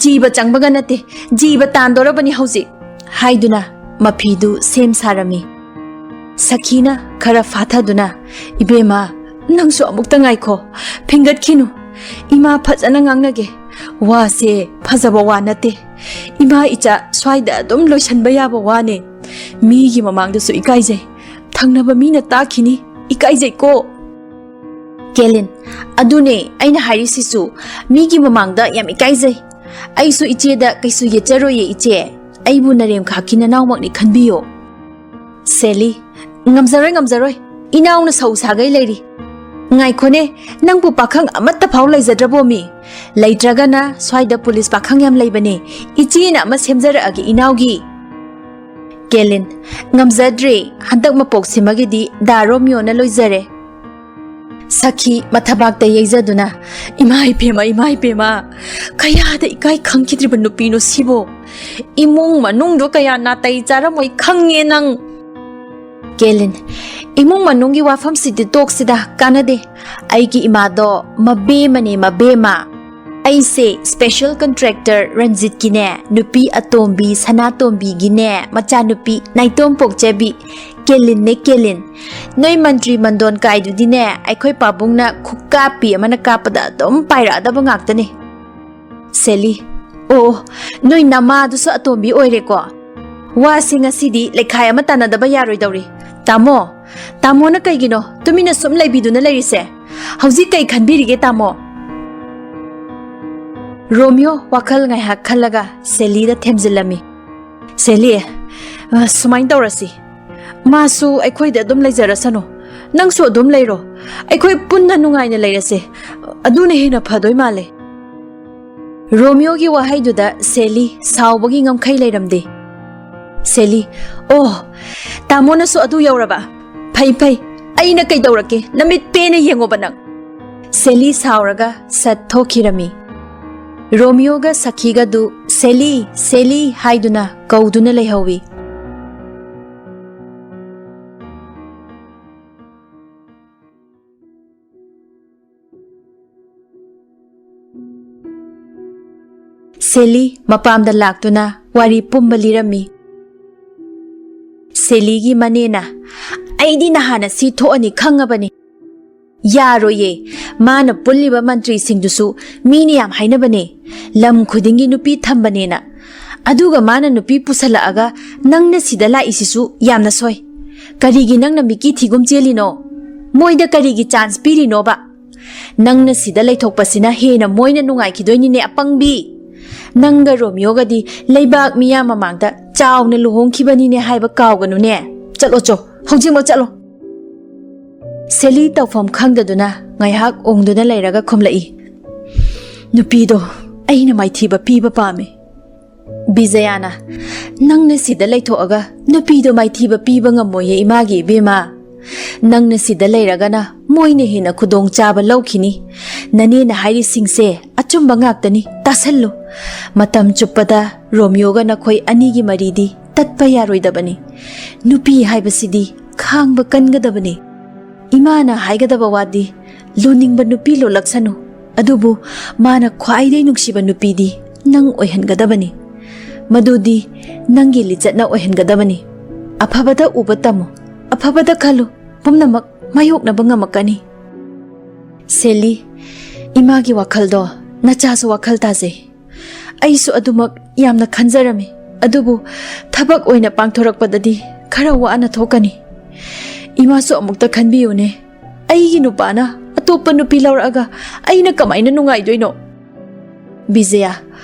ꯖꯤꯕ ꯆꯪꯕꯒ ꯅꯠꯇꯦ, ꯖꯤꯕ ꯇꯥꯟꯗꯣꯔꯕꯅꯤ ꯍꯧꯖꯤꯛ," ꯍꯥꯏꯗꯨꯅ ꯃꯐꯤꯗꯨ ꯁꯦꯝ ꯁꯥꯔꯝꯃꯤ꯫ ꯁꯈꯤꯅ ꯈꯔ ꯐꯥꯊꯗꯨꯅ, "ꯏꯕꯦꯝꯃ, ꯅꯪꯁꯨ ꯑꯃꯨꯛꯇ ꯉꯥꯏꯈꯣ, ꯐꯤꯡꯒꯠꯈꯤꯅꯨ꯫ ꯏꯃꯥ ꯐꯖꯅ ꯉꯥꯡꯅꯒꯦ꯫ ꯋꯥꯁꯦ ꯐꯖꯕ ꯋꯥ ꯅꯠꯇꯦ꯫ ꯏꯃꯥ ꯏꯆꯥ ꯁ꯭ꯋꯥꯏꯗ ꯑꯗꯨꯝ ꯂꯣꯏꯁꯟꯕ ꯌꯥꯕ ꯋꯥꯅꯦ꯫ ꯃꯤꯒꯤ ꯃꯃꯥꯡꯗꯁꯨ ꯏꯀꯥꯏꯖꯩ꯫ ꯊꯪꯅꯕ ꯃꯤꯅ ꯇꯥꯈꯤꯅꯤ꯫ ꯏꯀꯥꯏꯖꯩꯀꯣ꯫" ꯀꯦꯂꯤꯟ, "ꯑꯗꯨꯅꯦ ꯑꯩꯅ ꯍꯥꯏꯔꯤꯁꯤꯁꯨ, ꯃꯤꯒꯤ ꯃꯃꯥꯡꯗ ꯌꯥꯝ ꯏꯀꯥꯏꯖꯩ꯫ ꯑꯩꯁꯨ ꯏꯆꯦꯗ ꯀꯩꯁꯨ ꯌꯦꯠꯆꯔꯣꯏꯌꯦ ꯏꯆꯦ꯫ ꯑꯩꯕꯨ ꯅꯔꯦꯝꯈꯥꯛꯀꯤ ꯅꯅꯥꯎꯃꯛꯅꯤ ꯈꯟꯕꯤꯌꯣ꯫" ꯁꯦꯂꯤ, "ꯉꯝꯖꯔꯣꯏ, ꯉꯝꯖꯔꯣꯏ꯫ ꯏꯅꯥꯎꯅ ꯁꯧ ꯁꯥꯒꯩ ꯂꯩꯔꯤ꯫ ꯉꯥꯏꯈꯣꯅꯦ, ꯅꯪꯕꯨ ꯄꯥꯈꯪ ꯑꯃꯠꯇ ꯐꯥꯎ ꯂꯩꯖꯗ꯭ꯔꯕꯣꯃꯤ? ꯂꯩꯇ꯭ꯔꯒꯅ ꯁ꯭ꯋꯥꯏꯗ ꯄꯨꯂꯤꯁ ꯄꯥꯈꯪ ꯌꯥꯝ ꯂꯩꯕꯅꯦ꯫ ꯏꯆꯦꯅ ꯑꯃ ꯁꯦꯝꯖꯔꯛꯑꯒꯦ ꯏꯅꯥꯎꯒꯤ꯫" ꯀꯦꯂꯤꯟ, "ꯉꯝꯖꯗ꯭ꯔꯦ, ꯍꯟꯗꯛ ꯃꯄꯣꯛꯁꯤꯃꯒꯤꯗꯤ ꯗꯥ ꯔꯣꯃꯤꯌꯣꯅ ꯂꯣꯏꯖꯔꯦ꯫" ꯁꯈꯤ ꯃꯊꯕꯥꯛꯇ ꯌꯩꯖꯗꯨꯅ, "ꯏꯃꯥ ꯏꯄꯦꯝꯃ, ꯏꯃꯥ ꯏꯄꯦꯝꯃ, ꯀꯌꯥꯗ ꯏꯀꯥꯏ ꯈꯪꯈꯤꯗ꯭ꯔꯤꯕ ꯅꯨꯄꯤꯅꯣ ꯁꯤꯕꯣ? ꯏꯃꯨꯡ ꯃꯅꯨꯡꯗꯣ ꯀꯌꯥ ꯅꯥꯇꯩ ꯆꯥꯔꯝꯃꯣꯏ ꯈꯪꯉꯦ ꯅꯪ꯫" ꯀꯦꯂꯤꯟ, "ꯏꯃꯨꯡ ꯃꯅꯨꯡꯒꯤ ꯋꯥꯐꯝꯁꯤꯗꯤ ꯇꯣꯛꯁꯤꯗ, ꯀꯥꯟꯅꯗꯦ꯫ ꯑꯩꯒꯤ ꯏꯃꯥꯗꯣ ꯃꯕꯦꯝꯃꯅꯦ, ꯃꯕꯦꯝꯃ꯫ ꯑꯩꯁꯦ ꯁ꯭ꯄꯦꯁꯦꯜ ꯀꯟꯇ꯭ꯔꯦꯛꯇꯔ ꯔꯟꯖꯤꯠꯀꯤꯅꯦ, ꯅꯨꯄꯤ ꯑꯇꯣꯝꯕꯤ ꯁꯅꯥꯇꯣꯝꯕꯤꯒꯤꯅꯦ, ꯃꯆꯥꯅꯨꯄꯤ ꯅꯥꯏꯇꯣꯝ ꯄꯣꯛꯆꯕꯤ꯫ ꯀꯦꯂꯤꯟꯅꯦ, ꯀꯦꯂꯤꯟ꯫ ꯅꯣꯏ ꯃꯟꯇ꯭ꯔꯤ ꯃꯟꯗꯣꯟ ꯀꯥꯏꯗꯨꯗꯤꯅꯦ, ꯑꯩꯈꯣꯏ ꯄꯥꯕꯨꯡꯅ ꯈꯨꯀꯥꯞꯄꯤ ꯑꯃꯅ ꯀꯥꯞꯄꯗ ꯑꯗꯨꯝ ꯄꯥꯏꯔꯛꯑꯗꯕ ꯉꯥꯛꯇꯅꯤ꯫ ꯁꯦꯂꯤ, ꯑꯣ, ꯑꯣ, ꯅꯣꯏ ꯅꯃꯥꯗꯨꯁꯨ ꯑꯇꯣꯝꯕꯤ ꯑꯣꯏꯔꯦꯀꯣ꯫ ꯋꯥꯁꯦ ꯉꯁꯤꯗꯤ ꯂꯩꯈꯥꯏ ꯑꯃ ꯇꯥꯟꯅꯗꯕ ꯌꯥꯔꯣꯏꯗꯧꯔꯤ꯫ ꯇꯥꯃꯣ, ꯇꯥꯃꯣꯅ ꯀꯩꯒꯤꯅꯣ ꯇꯨꯃꯤꯟꯅ ꯁꯨꯝ ꯂꯩꯕꯤꯗꯨꯅ ꯂꯩꯔꯤꯁꯦ? ꯍꯧꯖꯤꯛ ꯀꯩ ꯈꯟꯕꯤꯔꯤꯒꯦ, ꯇꯥꯃꯣ? ꯔꯣꯃꯤꯌꯣ ꯋꯥꯈꯜ ꯉꯥꯏꯍꯥꯛ ꯈꯜꯂꯒ ꯁꯦꯂꯤꯗ ꯊꯦꯝꯖꯤꯜꯂꯝꯃꯤ꯫ ꯁꯦꯂꯤ, ꯑ, ꯁꯨꯃꯥꯏꯅ ꯇꯧꯔꯁꯤ꯫ ꯃꯥꯁꯨ ꯑꯩꯈꯣꯏꯗ ꯑꯗꯨꯝ ꯂꯩꯖꯔꯁꯅꯨ꯫ ꯅꯪꯁꯨ ꯑꯗꯨꯝ ꯂꯩꯔꯣ꯫ ꯑꯩꯈꯣꯏ ꯄꯨꯟꯅ ꯅꯨꯡꯉꯥꯏꯅ ꯂꯩꯔꯁꯦ꯫ ꯑꯗꯨꯅ ꯍꯦꯟꯅ ꯐꯗꯣꯏ ꯃꯥꯜꯂꯦ꯫ ꯔꯣꯃꯤꯌꯣꯒꯤ ꯋꯥꯍꯩꯗꯨꯗ ꯁꯦꯂꯤ ꯁꯥꯎꯕꯒꯤ ꯉꯝꯈꯩ ꯂꯩꯔꯝꯗꯦ꯫ ꯁꯦꯂꯤ, ꯑꯣ, ꯇꯥꯃꯣꯅꯁꯨ ꯑꯗꯨ ꯌꯧꯔꯕ? ꯐꯩ, ꯐꯩ꯫ ꯑꯩꯅ ꯀꯩꯗꯧꯔꯛꯀꯦ? ꯅꯃꯤꯠ ꯄꯦꯟꯅ ꯌꯦꯡꯉꯣꯕ ꯅꯪ꯫ ꯁꯦꯂꯤ ꯁꯥꯎꯔꯒ ꯁꯠ ꯊꯣꯛꯈꯤꯔꯝꯃꯤ꯫ ꯔꯣꯃꯤꯌꯣꯒ ꯁꯈꯤꯒꯗꯨ "ꯁꯦꯂꯤ, ꯁꯦꯂꯤ" ꯍꯥꯏꯗꯨꯅ ꯀꯧꯗꯨꯅ ꯂꯩꯍꯧꯏ꯫ ꯁꯦꯂꯤ ꯃꯄꯥꯝꯗ ꯂꯥꯛꯇꯨꯅ ꯋꯥꯔꯤ ꯄꯨꯝꯕ ꯂꯤꯔꯝꯃꯤ꯫ ꯁꯦꯂꯤꯒꯤ ꯃꯅꯦꯅ, "ꯑꯩꯗꯤ ꯅꯍꯥꯟꯅ ꯁꯤ ꯊꯣꯛꯑꯅꯤ ꯈꯪꯉꯕꯅꯤ꯫ ꯌꯥꯔꯣꯏꯌꯦ, ꯃꯥꯅ ꯄꯨꯜꯂꯤꯕ ꯃꯟꯇ꯭ꯔꯤꯁꯤꯡꯗꯨꯁꯨ ꯃꯤꯅ ꯌꯥꯝ ꯍꯥꯏꯅꯕꯅꯦ, ꯂꯝ ꯈꯨꯗꯤꯡꯒꯤ ꯅꯨꯄꯤ ꯊꯝꯕꯅꯦꯅ꯫ ꯑꯗꯨꯒ ꯃꯥꯅ ꯅꯨꯄꯤ ꯄꯨꯁꯜꯂꯛꯑꯒ ꯅꯪꯅ ꯁꯤꯗ ꯂꯥꯛꯏꯁꯤꯁꯨ ꯌꯥꯝꯅ ꯁꯣꯏ꯫ ꯀꯔꯤꯒꯤ ꯅꯪꯅ ꯃꯤꯀꯤ ꯊꯤꯒꯨꯝ ꯆꯦꯜꯂꯤꯅꯣ? ꯃꯣꯏꯗ ꯀꯔꯤꯒꯤ ꯆꯥꯟꯁ ꯄꯤꯔꯤꯅꯣꯕ? ꯅꯪꯅ ꯁꯤꯗ ꯂꯩꯊꯣꯛꯄꯁꯤꯅ ꯍꯦꯟꯅ ꯃꯣꯏꯅ ꯅꯨꯡꯉꯥꯏꯈꯤꯗꯣꯏꯅꯤꯅꯦ, ꯑꯄꯪꯕꯤ꯫ ꯅꯪꯒ ꯔꯣꯃꯤꯌꯣꯒꯗꯤ ꯂꯩꯕꯥꯛ ꯃꯤꯌꯥꯝ ꯃꯃꯥꯡꯗ ꯆꯥꯎꯅ ꯂꯨꯍꯣꯡꯈꯤꯕꯅꯤꯅꯦ ꯍꯥꯏꯕ ꯀꯥꯎꯒꯅꯨꯅꯦ꯫ ꯆꯠꯂꯣ ꯆꯣ, ꯍꯧꯖꯤꯛꯃꯛ ꯆꯠꯂꯣ꯫" ꯁꯦꯂꯤ ꯇꯧꯐꯝ ꯈꯪꯗꯗꯨꯅ ꯉꯥꯏꯍꯥꯛ ꯎꯪꯗꯨꯅ ꯂꯩꯔꯒ ꯈꯨꯝꯂꯛꯏ, "ꯅꯨꯄꯤꯗꯣ ꯑꯩꯅ ꯃꯥꯏꯊꯤꯕ ꯄꯤꯕ ꯄꯥꯝꯃꯤ꯫" ꯕꯤꯖꯌꯥꯅ, "ꯅꯪꯅ ꯁꯤꯗ ꯂꯩꯊꯣꯛꯑꯒ ꯅꯨꯄꯤꯗꯣ ꯃꯥꯏꯊꯤꯕ ꯄꯤꯕ ꯉꯝꯃꯣꯏꯌꯦ ꯏꯃꯥꯒꯤ ꯏꯕꯦꯝꯃ꯫ ꯅꯪꯅ ꯁꯤꯗ ꯂꯩꯔꯒꯅ ꯃꯣꯏꯅ ꯍꯦꯟꯅ ꯈꯨꯗꯣꯡꯆꯥꯕ ꯂꯧꯈꯤꯅꯤ꯫ ꯅꯅꯦꯅ ꯍꯥꯏꯔꯤꯁꯤꯡꯁꯦ ꯑꯆꯨꯝꯕ ꯉꯥꯛꯇꯅꯤ, ꯇꯥꯁꯜꯂꯨ꯫ ꯃꯇꯝ ꯆꯨꯞꯄꯗ ꯔꯣꯃꯤꯌꯣꯒ ꯅꯈꯣꯏ ꯑꯅꯤꯒꯤ ꯃꯔꯤꯗꯤ ꯇꯠꯄ ꯌꯥꯔꯣꯏꯗꯕꯅꯤ꯫ ꯅꯨꯄꯤ ꯍꯥꯏꯕꯁꯤꯗꯤ ꯈꯥꯡꯕ ꯀꯟꯒꯗꯕꯅꯤ꯫ ꯏꯃꯥꯅ ꯍꯥꯏꯒꯗꯕ ꯋꯥꯗꯤ, ꯂꯣꯟꯅꯤꯡꯕ ꯅꯨꯄꯤ ꯂꯣꯜꯂꯛꯁꯅꯨ, ꯑꯗꯨꯕꯨ ꯃꯥꯅ ꯈ꯭ꯋꯥꯏꯗꯒꯤ ꯅꯨꯡꯁꯤꯕ ꯅꯨꯄꯤꯗꯤ ꯅꯪ ꯑꯣꯏꯍꯟꯒꯗꯕꯅꯤ꯫ ꯃꯗꯨꯗꯤ ꯅꯪꯒꯤ ꯂꯤꯆꯠꯅ ꯑꯣꯏꯍꯟꯒꯗꯕꯅꯤ꯫ ꯑꯐꯕꯗ ꯎꯕ ꯇꯝꯃꯨ, ꯑꯐꯕꯗ ꯈꯜꯂꯨ, ꯄꯨꯝꯅꯃꯛ ꯃꯥꯌꯣꯛꯅꯕ ꯉꯝꯃꯛꯀꯅꯤ꯫ ꯁꯦꯂꯤ, ꯏꯃꯥꯒꯤ ꯋꯥꯈꯜꯗꯣ ꯅꯆꯥꯁꯨ ꯋꯥꯈꯜ ꯇꯥꯖꯩ꯫ ꯑꯩꯁꯨ ꯑꯗꯨꯃꯛ ꯌꯥꯝꯅ ꯈꯟꯖꯔꯝꯃꯤ, ꯑꯗꯨꯕꯨ ꯊꯕꯛ ꯑꯣꯏꯅ ꯄꯥꯡꯊꯣꯔꯛꯄꯗꯗꯤ ꯈꯔ ꯋꯥꯅ ꯊꯣꯛꯀꯅꯤ꯫ ꯏꯃꯥꯁꯨ ꯑꯃꯨꯛꯇ ꯈꯟꯕꯤꯌꯨꯅꯦ, ꯑꯩꯒꯤ ꯅꯨꯄꯥꯅ ꯑꯇꯣꯞꯄ ꯅꯨꯄꯤ ꯂꯧꯔꯛꯑꯒ ꯑꯩꯅ ꯀꯃꯥꯏꯅ ꯅꯨꯡꯉꯥꯏꯗꯣꯏꯅꯣ? ꯕꯤꯖꯌꯥ,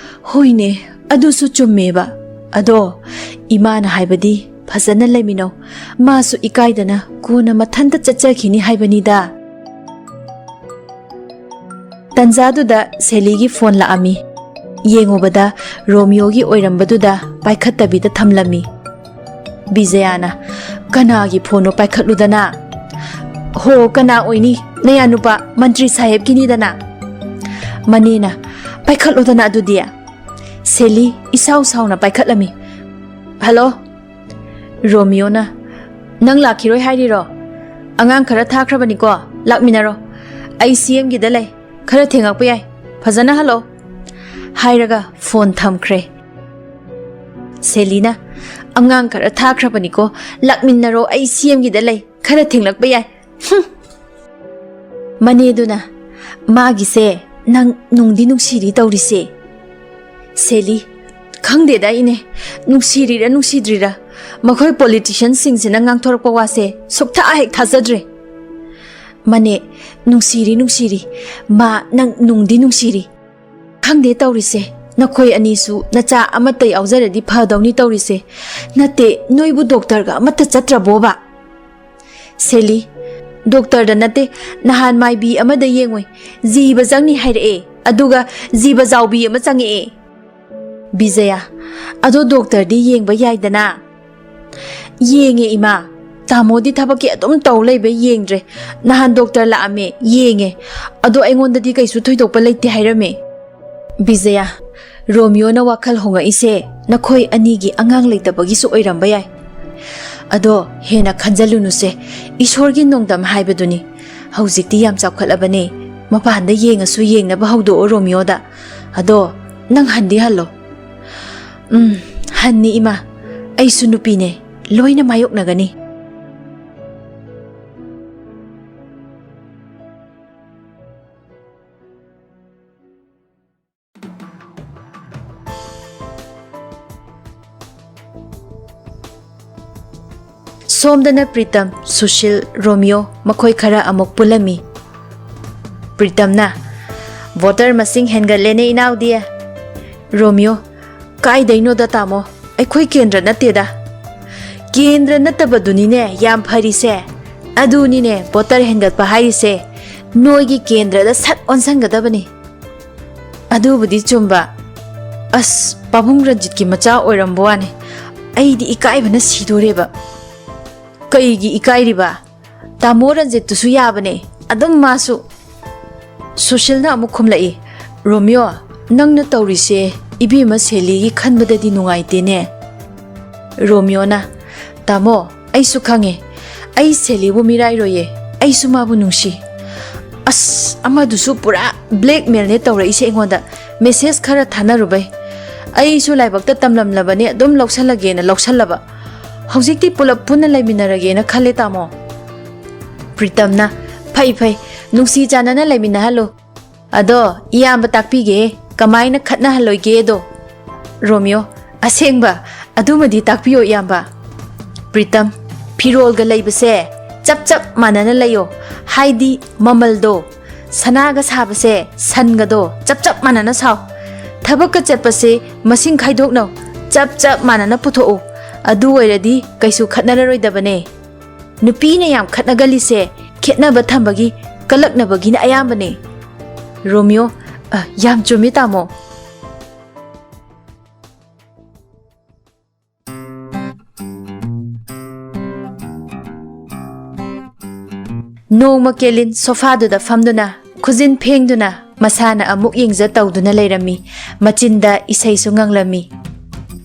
ꯍꯣꯏꯅꯦ, ꯑꯗꯨꯁꯨ ꯆꯨꯝꯃꯦꯕ꯫ ꯑꯗꯣ ꯏꯃꯥꯅ ꯍꯥꯏꯕꯗꯤ ꯐꯖꯅ ꯂꯩꯃꯤꯟꯅꯧ, ꯃꯥꯁꯨ ꯏꯀꯥꯏꯗꯅ ꯀꯣꯟꯅ ꯃꯊꯟꯇ ꯆꯠꯆꯈꯤꯅꯤ ꯍꯥꯏꯕꯅꯤꯗ꯫ ꯇꯟꯖꯥꯗꯨꯗ ꯁꯦꯂꯤꯒꯤ ꯐꯣꯟ ꯂꯥꯛꯑꯝꯃꯤ꯫ ꯌꯦꯡꯉꯨꯕꯗ ꯔꯣꯃꯤꯌꯣꯒꯤ ꯑꯣꯏꯔꯝꯕꯗꯨꯗ ꯄꯥꯏꯈꯠꯇꯕꯤꯗ ꯊꯝꯂꯝꯃꯤ꯫ ꯕꯤꯖꯌꯥꯅ, "ꯀꯅꯥꯒꯤ ꯐꯣꯟꯅꯣ? ꯄꯥꯏꯈꯠꯂꯨꯗꯅ?" "ꯍꯣ, ꯀꯅꯥ ꯑꯣꯏꯅꯤ? ꯅꯌꯥ ꯅꯨꯄꯥ ꯃꯟꯇ꯭ꯔꯤ ꯁꯥꯍꯦꯕꯀꯤꯅꯤꯗꯅ?" ꯃꯅꯦꯅ, "ꯄꯥꯏꯈꯠꯂꯨꯗꯅ ꯑꯗꯨꯗꯤ?" ꯁꯦꯂꯤ ꯏꯁꯥꯎ ꯁꯥꯎꯅ ꯄꯥꯏꯈꯠꯂꯝꯃꯤ꯫ "ꯍꯜꯂꯣ?" ꯔꯣꯃꯤꯌꯣꯅ, "ꯅꯪ ꯂꯥꯛꯈꯤꯔꯣꯏ ꯍꯥꯏꯔꯤꯔꯣ? ꯑꯉꯥꯡ ꯈꯔ ꯊꯥꯈ꯭ꯔꯕꯅꯤꯀꯣ, ꯂꯥꯛꯃꯤꯟꯅꯔꯣ꯫ ꯑꯩ ꯁꯤ ꯑꯦꯝꯒꯤꯗ ꯂꯩ, ꯈꯔ ꯊꯦꯡꯂꯛꯄ ꯌꯥꯏ, ꯐꯖꯅ ꯍꯜꯂꯣ" ꯍꯥꯏꯔꯒ ꯐꯣꯟ ꯊꯝꯈ꯭ꯔꯦ꯫ ꯁꯦꯂꯤꯅ, "ꯑꯉꯥꯡ ꯈꯔ ꯊꯥꯈ꯭ꯔꯕꯅꯤꯀꯣ, ꯂꯥꯛꯃꯤꯟꯅꯔꯣ, ꯑꯩ ꯁꯤ ꯑꯦꯝꯒꯤꯗ ꯂꯩ, ꯈꯔ ꯊꯦꯡꯂꯛꯄ ꯌꯥꯏ"꯫ ꯍꯨꯝ꯫ ꯃꯅꯦꯗꯨꯅ, "ꯃꯥꯒꯤꯁꯦ ꯅꯪ ꯅꯨꯡꯗꯤ ꯅꯨꯡꯁꯤꯔꯤ ꯇꯧꯔꯤꯁꯦ"꯫ ꯁꯦꯂꯤ, "ꯈꯪꯗꯦꯗ ꯏꯅꯦ, ꯅꯨꯡꯁꯤꯔꯤꯔ ꯅꯨꯡꯁꯤꯗ꯭ꯔꯤꯔ, ꯃꯈꯣꯏ ꯄꯣꯂꯤꯇꯤꯁꯤꯌꯟꯁꯤꯡꯁꯤꯅ ꯉꯥꯡꯊꯣꯔꯛꯄ ꯋꯥꯁꯦ ꯁꯨꯛꯊꯥ ꯍꯦꯛ ꯊꯥꯖꯗ꯭ꯔꯦ"꯫ ꯃꯅꯦ, "ꯅꯨꯡꯁꯤꯔꯤ ꯅꯨꯡꯁꯤꯔꯤ, ꯃꯥ ꯅꯪ ꯅꯨꯡꯗꯤ ꯅꯨꯡꯁꯤꯔꯤ꯫ ꯈꯪꯗꯦ ꯇꯧꯔꯤꯁꯦ, ꯅꯈꯣꯏ ꯑꯅꯤꯁꯨ ꯅꯆꯥ ꯑꯃꯠꯇ ꯌꯥꯎꯖꯔꯗꯤ ꯐꯗꯧꯅꯤ ꯇꯧꯔꯤꯁꯦ꯫ ꯅꯠꯇꯦ, ꯅꯣꯏꯕꯨ ꯗꯣꯛꯇꯔꯒ ꯑꯃꯠꯇ ꯆꯠꯇ꯭ꯔꯕꯣꯕ?" ꯁꯦꯂꯤ, "ꯗꯣꯛꯇꯔꯗ ꯅꯠꯇꯦ, ꯅꯍꯥꯟ ꯃꯥꯏꯕꯤ ꯑꯃꯗ ꯌꯦꯡꯉꯨꯏ, ꯖꯤꯕ ꯆꯪꯅꯤ ꯍꯥꯏꯔꯛꯑꯦ, ꯑꯗꯨꯒ ꯖꯤꯕ ꯖꯥꯎꯕꯤ ꯑꯃ ꯆꯪꯉꯛꯑꯦ"꯫ ꯕꯤꯖꯌꯥ, "ꯑꯗꯣ ꯗꯣꯛꯇꯔꯗꯤ ꯌꯦꯡꯕ ꯌꯥꯏꯗꯅ"꯫ "ꯌꯦꯡꯉꯦ ꯏꯃꯥ, ꯇꯥꯃꯣꯗꯤ ꯊꯕꯛꯀꯤ ꯑꯗꯨꯝ ꯇꯧ ꯂꯩꯕ, ꯌꯦꯡꯗ꯭ꯔꯦ꯫ ꯅꯍꯥꯟ ꯗꯣꯛꯇꯔ ꯂꯥꯛꯑꯝꯃꯦ, ꯌꯦꯡꯉꯦ, ꯑꯗꯣ ꯑꯩꯉꯣꯟꯗꯗꯤ ꯀꯩꯁꯨ ꯊꯣꯏꯗꯣꯛꯄ ꯂꯩꯇꯦ ꯍꯥꯏꯔꯝꯃꯦ"꯫ ꯕꯤꯖꯌꯥ, "ꯔꯣꯃꯤꯌꯣꯅ ꯋꯥꯈꯜ ꯍꯣꯡꯉꯛꯏꯁꯦ ꯅꯈꯣꯏ ꯑꯅꯤꯒꯤ ꯑꯉꯥꯡ ꯂꯩꯇꯕꯒꯤꯁꯨ ꯑꯣꯏꯔꯝꯕ ꯌꯥꯏ꯫ ꯑꯗꯣ ꯍꯦꯟꯅ ꯈꯟꯖꯜꯂꯨꯅꯨꯁꯦ, ꯏꯁꯣꯔꯒꯤ ꯅꯣꯡꯗꯝ ꯍꯥꯏꯕꯗꯨꯅꯤ꯫ ꯍꯧꯖꯤꯛꯇꯤ ꯌꯥꯝ ꯆꯥꯎꯈꯠꯂꯕꯅꯦ, ꯃꯄꯥꯟꯗ ꯌꯦꯡꯉꯁꯨ ꯌꯦꯡꯅꯕ ꯍꯧꯗꯣꯛꯑꯣ ꯔꯣꯃꯤꯌꯣꯗ꯫ ꯑꯗꯣ ꯅꯪ ꯍꯟꯗꯤ ꯍꯜꯂꯣ"꯫ "ꯎꯝ, ꯍꯟꯅꯤ ꯏꯃꯥ, ꯑꯩꯁꯨ ꯅꯨꯄꯤꯅꯦ, ꯂꯣꯏꯅ ꯃꯥꯌꯣꯛꯅꯒꯅꯤ꯫ ꯁꯣꯝꯗꯅ ꯄ꯭ꯔꯤꯇꯝ, ꯁꯨꯁꯤꯜ, ꯔꯣꯃꯤꯌꯣ ꯃꯈꯣꯏ ꯈꯔ ꯑꯃꯨꯛ ꯄꯨꯜꯂꯝꯃꯤ꯫ ꯄ꯭ꯔꯤꯇꯝꯅ, "ꯚꯣꯇꯔ ꯃꯁꯤꯡ ꯍꯦꯟꯒꯠꯂꯦꯅꯦ ꯏꯅꯥꯎꯗꯤ"꯫ ꯔꯣꯃꯤꯌꯣ, "ꯀꯥꯏꯗꯩꯅꯣꯗ ꯇꯥꯃꯣ, ꯑꯩꯈꯣꯏ ꯀꯦꯟꯗ꯭ꯔ ꯅꯠꯇꯦꯗ"꯫ "ꯀꯦꯟꯗ꯭ꯔ ꯅꯠꯇꯕꯗꯨꯅꯤꯅꯦ ꯌꯥꯝ ꯐꯔꯤꯁꯦ꯫ ꯑꯗꯨꯅꯤꯅꯦ ꯚꯣꯇꯔ ꯍꯦꯟꯒꯠꯄ ꯍꯥꯏꯔꯤꯁꯦ꯫ ꯅꯣꯏꯒꯤ ꯀꯦꯟꯗ꯭ꯔꯗ ꯁꯠ ꯑꯣꯟꯁꯟꯒꯗꯕꯅꯤ"꯫ ꯑꯗꯨꯕꯨꯗꯤ ꯆꯨꯝꯕ꯫ ꯑꯁ, ꯄꯥꯕꯨꯡ ꯔꯟꯖꯤꯠꯀꯤ ꯃꯆꯥ ꯑꯣꯏꯔꯝꯕ ꯋꯥꯅꯤ꯫ ꯑꯩꯗꯤ ꯏꯀꯥꯏꯕꯅ ꯁꯤꯗꯣꯔꯦꯕ꯫ "ꯀꯩꯒꯤ ꯏꯀꯥꯏꯔꯤꯕ? ꯇꯥꯃꯣ ꯔꯟꯖꯤꯠꯇꯨꯁꯨ ꯌꯥꯕꯅꯦ, ꯑꯗꯨꯝ ꯃꯥꯁꯨ"꯫ ꯁꯨꯁꯤꯜꯅ ꯑꯃꯨꯛ ꯈꯨꯝꯂꯛꯏ, "ꯔꯣꯃꯤꯌꯣ, ꯅꯪꯅ ꯇꯧꯔꯤꯁꯦ ꯏꯕꯦꯝꯃ ꯁꯦꯂꯤꯒꯤ ꯈꯟꯕꯗꯗꯤ ꯅꯨꯡꯉꯥꯏꯇꯦꯅꯦ"꯫ ꯔꯣꯃꯤꯌꯣꯅ, "ꯇꯥꯃꯣ, ꯑꯩꯁꯨ ꯈꯪꯉꯦ꯫ ꯑꯩ ꯁꯦꯂꯤꯕꯨ ꯃꯤꯔꯥꯏꯔꯣꯏꯌꯦ꯫ ꯑꯩꯁꯨ ꯃꯥꯕꯨ ꯅꯨꯡꯁꯤ꯫ ꯑꯁ, ꯑꯃꯗꯨꯁꯨ ꯄꯨꯔꯥ ꯕ꯭ꯂꯦꯛꯃꯦꯜꯅꯦ ꯇꯧꯔꯛꯏꯁꯦ ꯑꯩꯉꯣꯟꯗ꯫ ꯃꯦꯁꯦꯖ ꯈꯔ ꯊꯥꯅꯔꯨꯕꯩ꯫ ꯑꯩꯁꯨ ꯂꯥꯏꯕꯛꯇ ꯇꯝꯂꯝꯂꯕꯅꯦ, ꯑꯗꯨꯝ ꯂꯧꯁꯜꯂꯒꯦꯅ ꯂꯧꯁꯜꯂꯕ꯫ ꯍꯧꯖꯤꯛꯇꯤ ꯄꯨꯂꯞ ꯄꯨꯟꯅ ꯂꯩꯃꯤꯟꯅꯔꯒꯦꯅ ꯈꯜꯂꯦ, ꯇꯥꯃꯣ"꯫ ꯄ꯭ꯔꯤꯇꯝꯅ, "ꯐꯩ, ꯐꯩ, ꯅꯨꯡꯁꯤ ꯆꯥꯟꯅꯅ ꯂꯩꯃꯤꯟꯅꯍꯜꯂꯨ꯫ ꯑꯗꯣ ꯏꯌꯥꯝꯕ ꯇꯥꯛꯄꯤꯒꯦ, ꯀꯃꯥꯏꯅ ꯈꯠꯅꯍꯜꯂꯣꯏꯒꯦꯗꯣ"꯫ ꯔꯣꯃꯤꯌꯣ, "ꯑꯁꯦꯡꯕ? ꯑꯗꯨꯃꯗꯤ ꯇꯥꯛꯄꯤꯌꯣ ꯏꯌꯥꯝꯕ"꯫ ꯄ꯭ꯔꯤꯇꯝ, "ꯐꯤꯔꯣꯜꯒ ꯂꯩꯕꯁꯦ ꯆꯞ ꯆꯞ ꯃꯥꯟꯅꯅ ꯂꯩꯌꯣ꯫ ꯍꯥꯏꯗꯤ ꯃꯃꯜꯗꯣ꯫ ꯁꯅꯥꯒ ꯁꯥꯕꯁꯦ, ꯁꯟꯒꯗꯣ ꯆꯞ ꯆꯞ ꯃꯥꯟꯅꯅ ꯁꯥꯎ꯫ ꯊꯕꯛꯀ ꯆꯠꯄꯁꯦ ꯃꯁꯤꯡ ꯈꯥꯏꯗꯣꯛꯅꯧ꯫ ꯆꯞ ꯆꯞ ꯃꯥꯟꯅꯅ ꯄꯨꯊꯣꯛꯎ꯫ ꯑꯗꯨ ꯑꯣꯏꯔꯗꯤ ꯀꯩꯁꯨ ꯈꯠꯅꯔꯔꯣꯏꯗꯕꯅꯦ꯫ ꯅꯨꯄꯤꯅ ꯌꯥꯝ ꯈꯠꯅꯒꯜꯂꯤꯁꯦ ꯈꯦꯠꯅꯕ ꯊꯝꯕꯒꯤ, ꯀꯜꯂꯛꯅꯕꯒꯤꯅ ꯑꯌꯥꯝꯕꯅꯦ"꯫ ꯔꯣꯃꯤꯌꯣ, "ꯑ, ꯌꯥꯝ ꯆꯨꯝꯃꯤ, ꯇꯥꯃꯣ"꯫ ꯅꯣꯡꯃ ꯀꯦꯂꯤꯟ ꯁꯣꯐꯥꯗꯨꯗ ꯐꯝꯗꯨꯅ, ꯈꯨꯖꯤꯟ ꯐꯦꯡꯗꯨꯅ, ꯃꯁꯥꯅ ꯑꯃꯨꯛ ꯌꯦꯡꯖ ꯇꯧꯗꯨꯅ ꯂꯩꯔꯝꯃꯤ꯫ ꯃꯆꯤꯟꯗ ꯏꯁꯩꯁꯨ ꯉꯪꯂꯝꯃꯤ꯫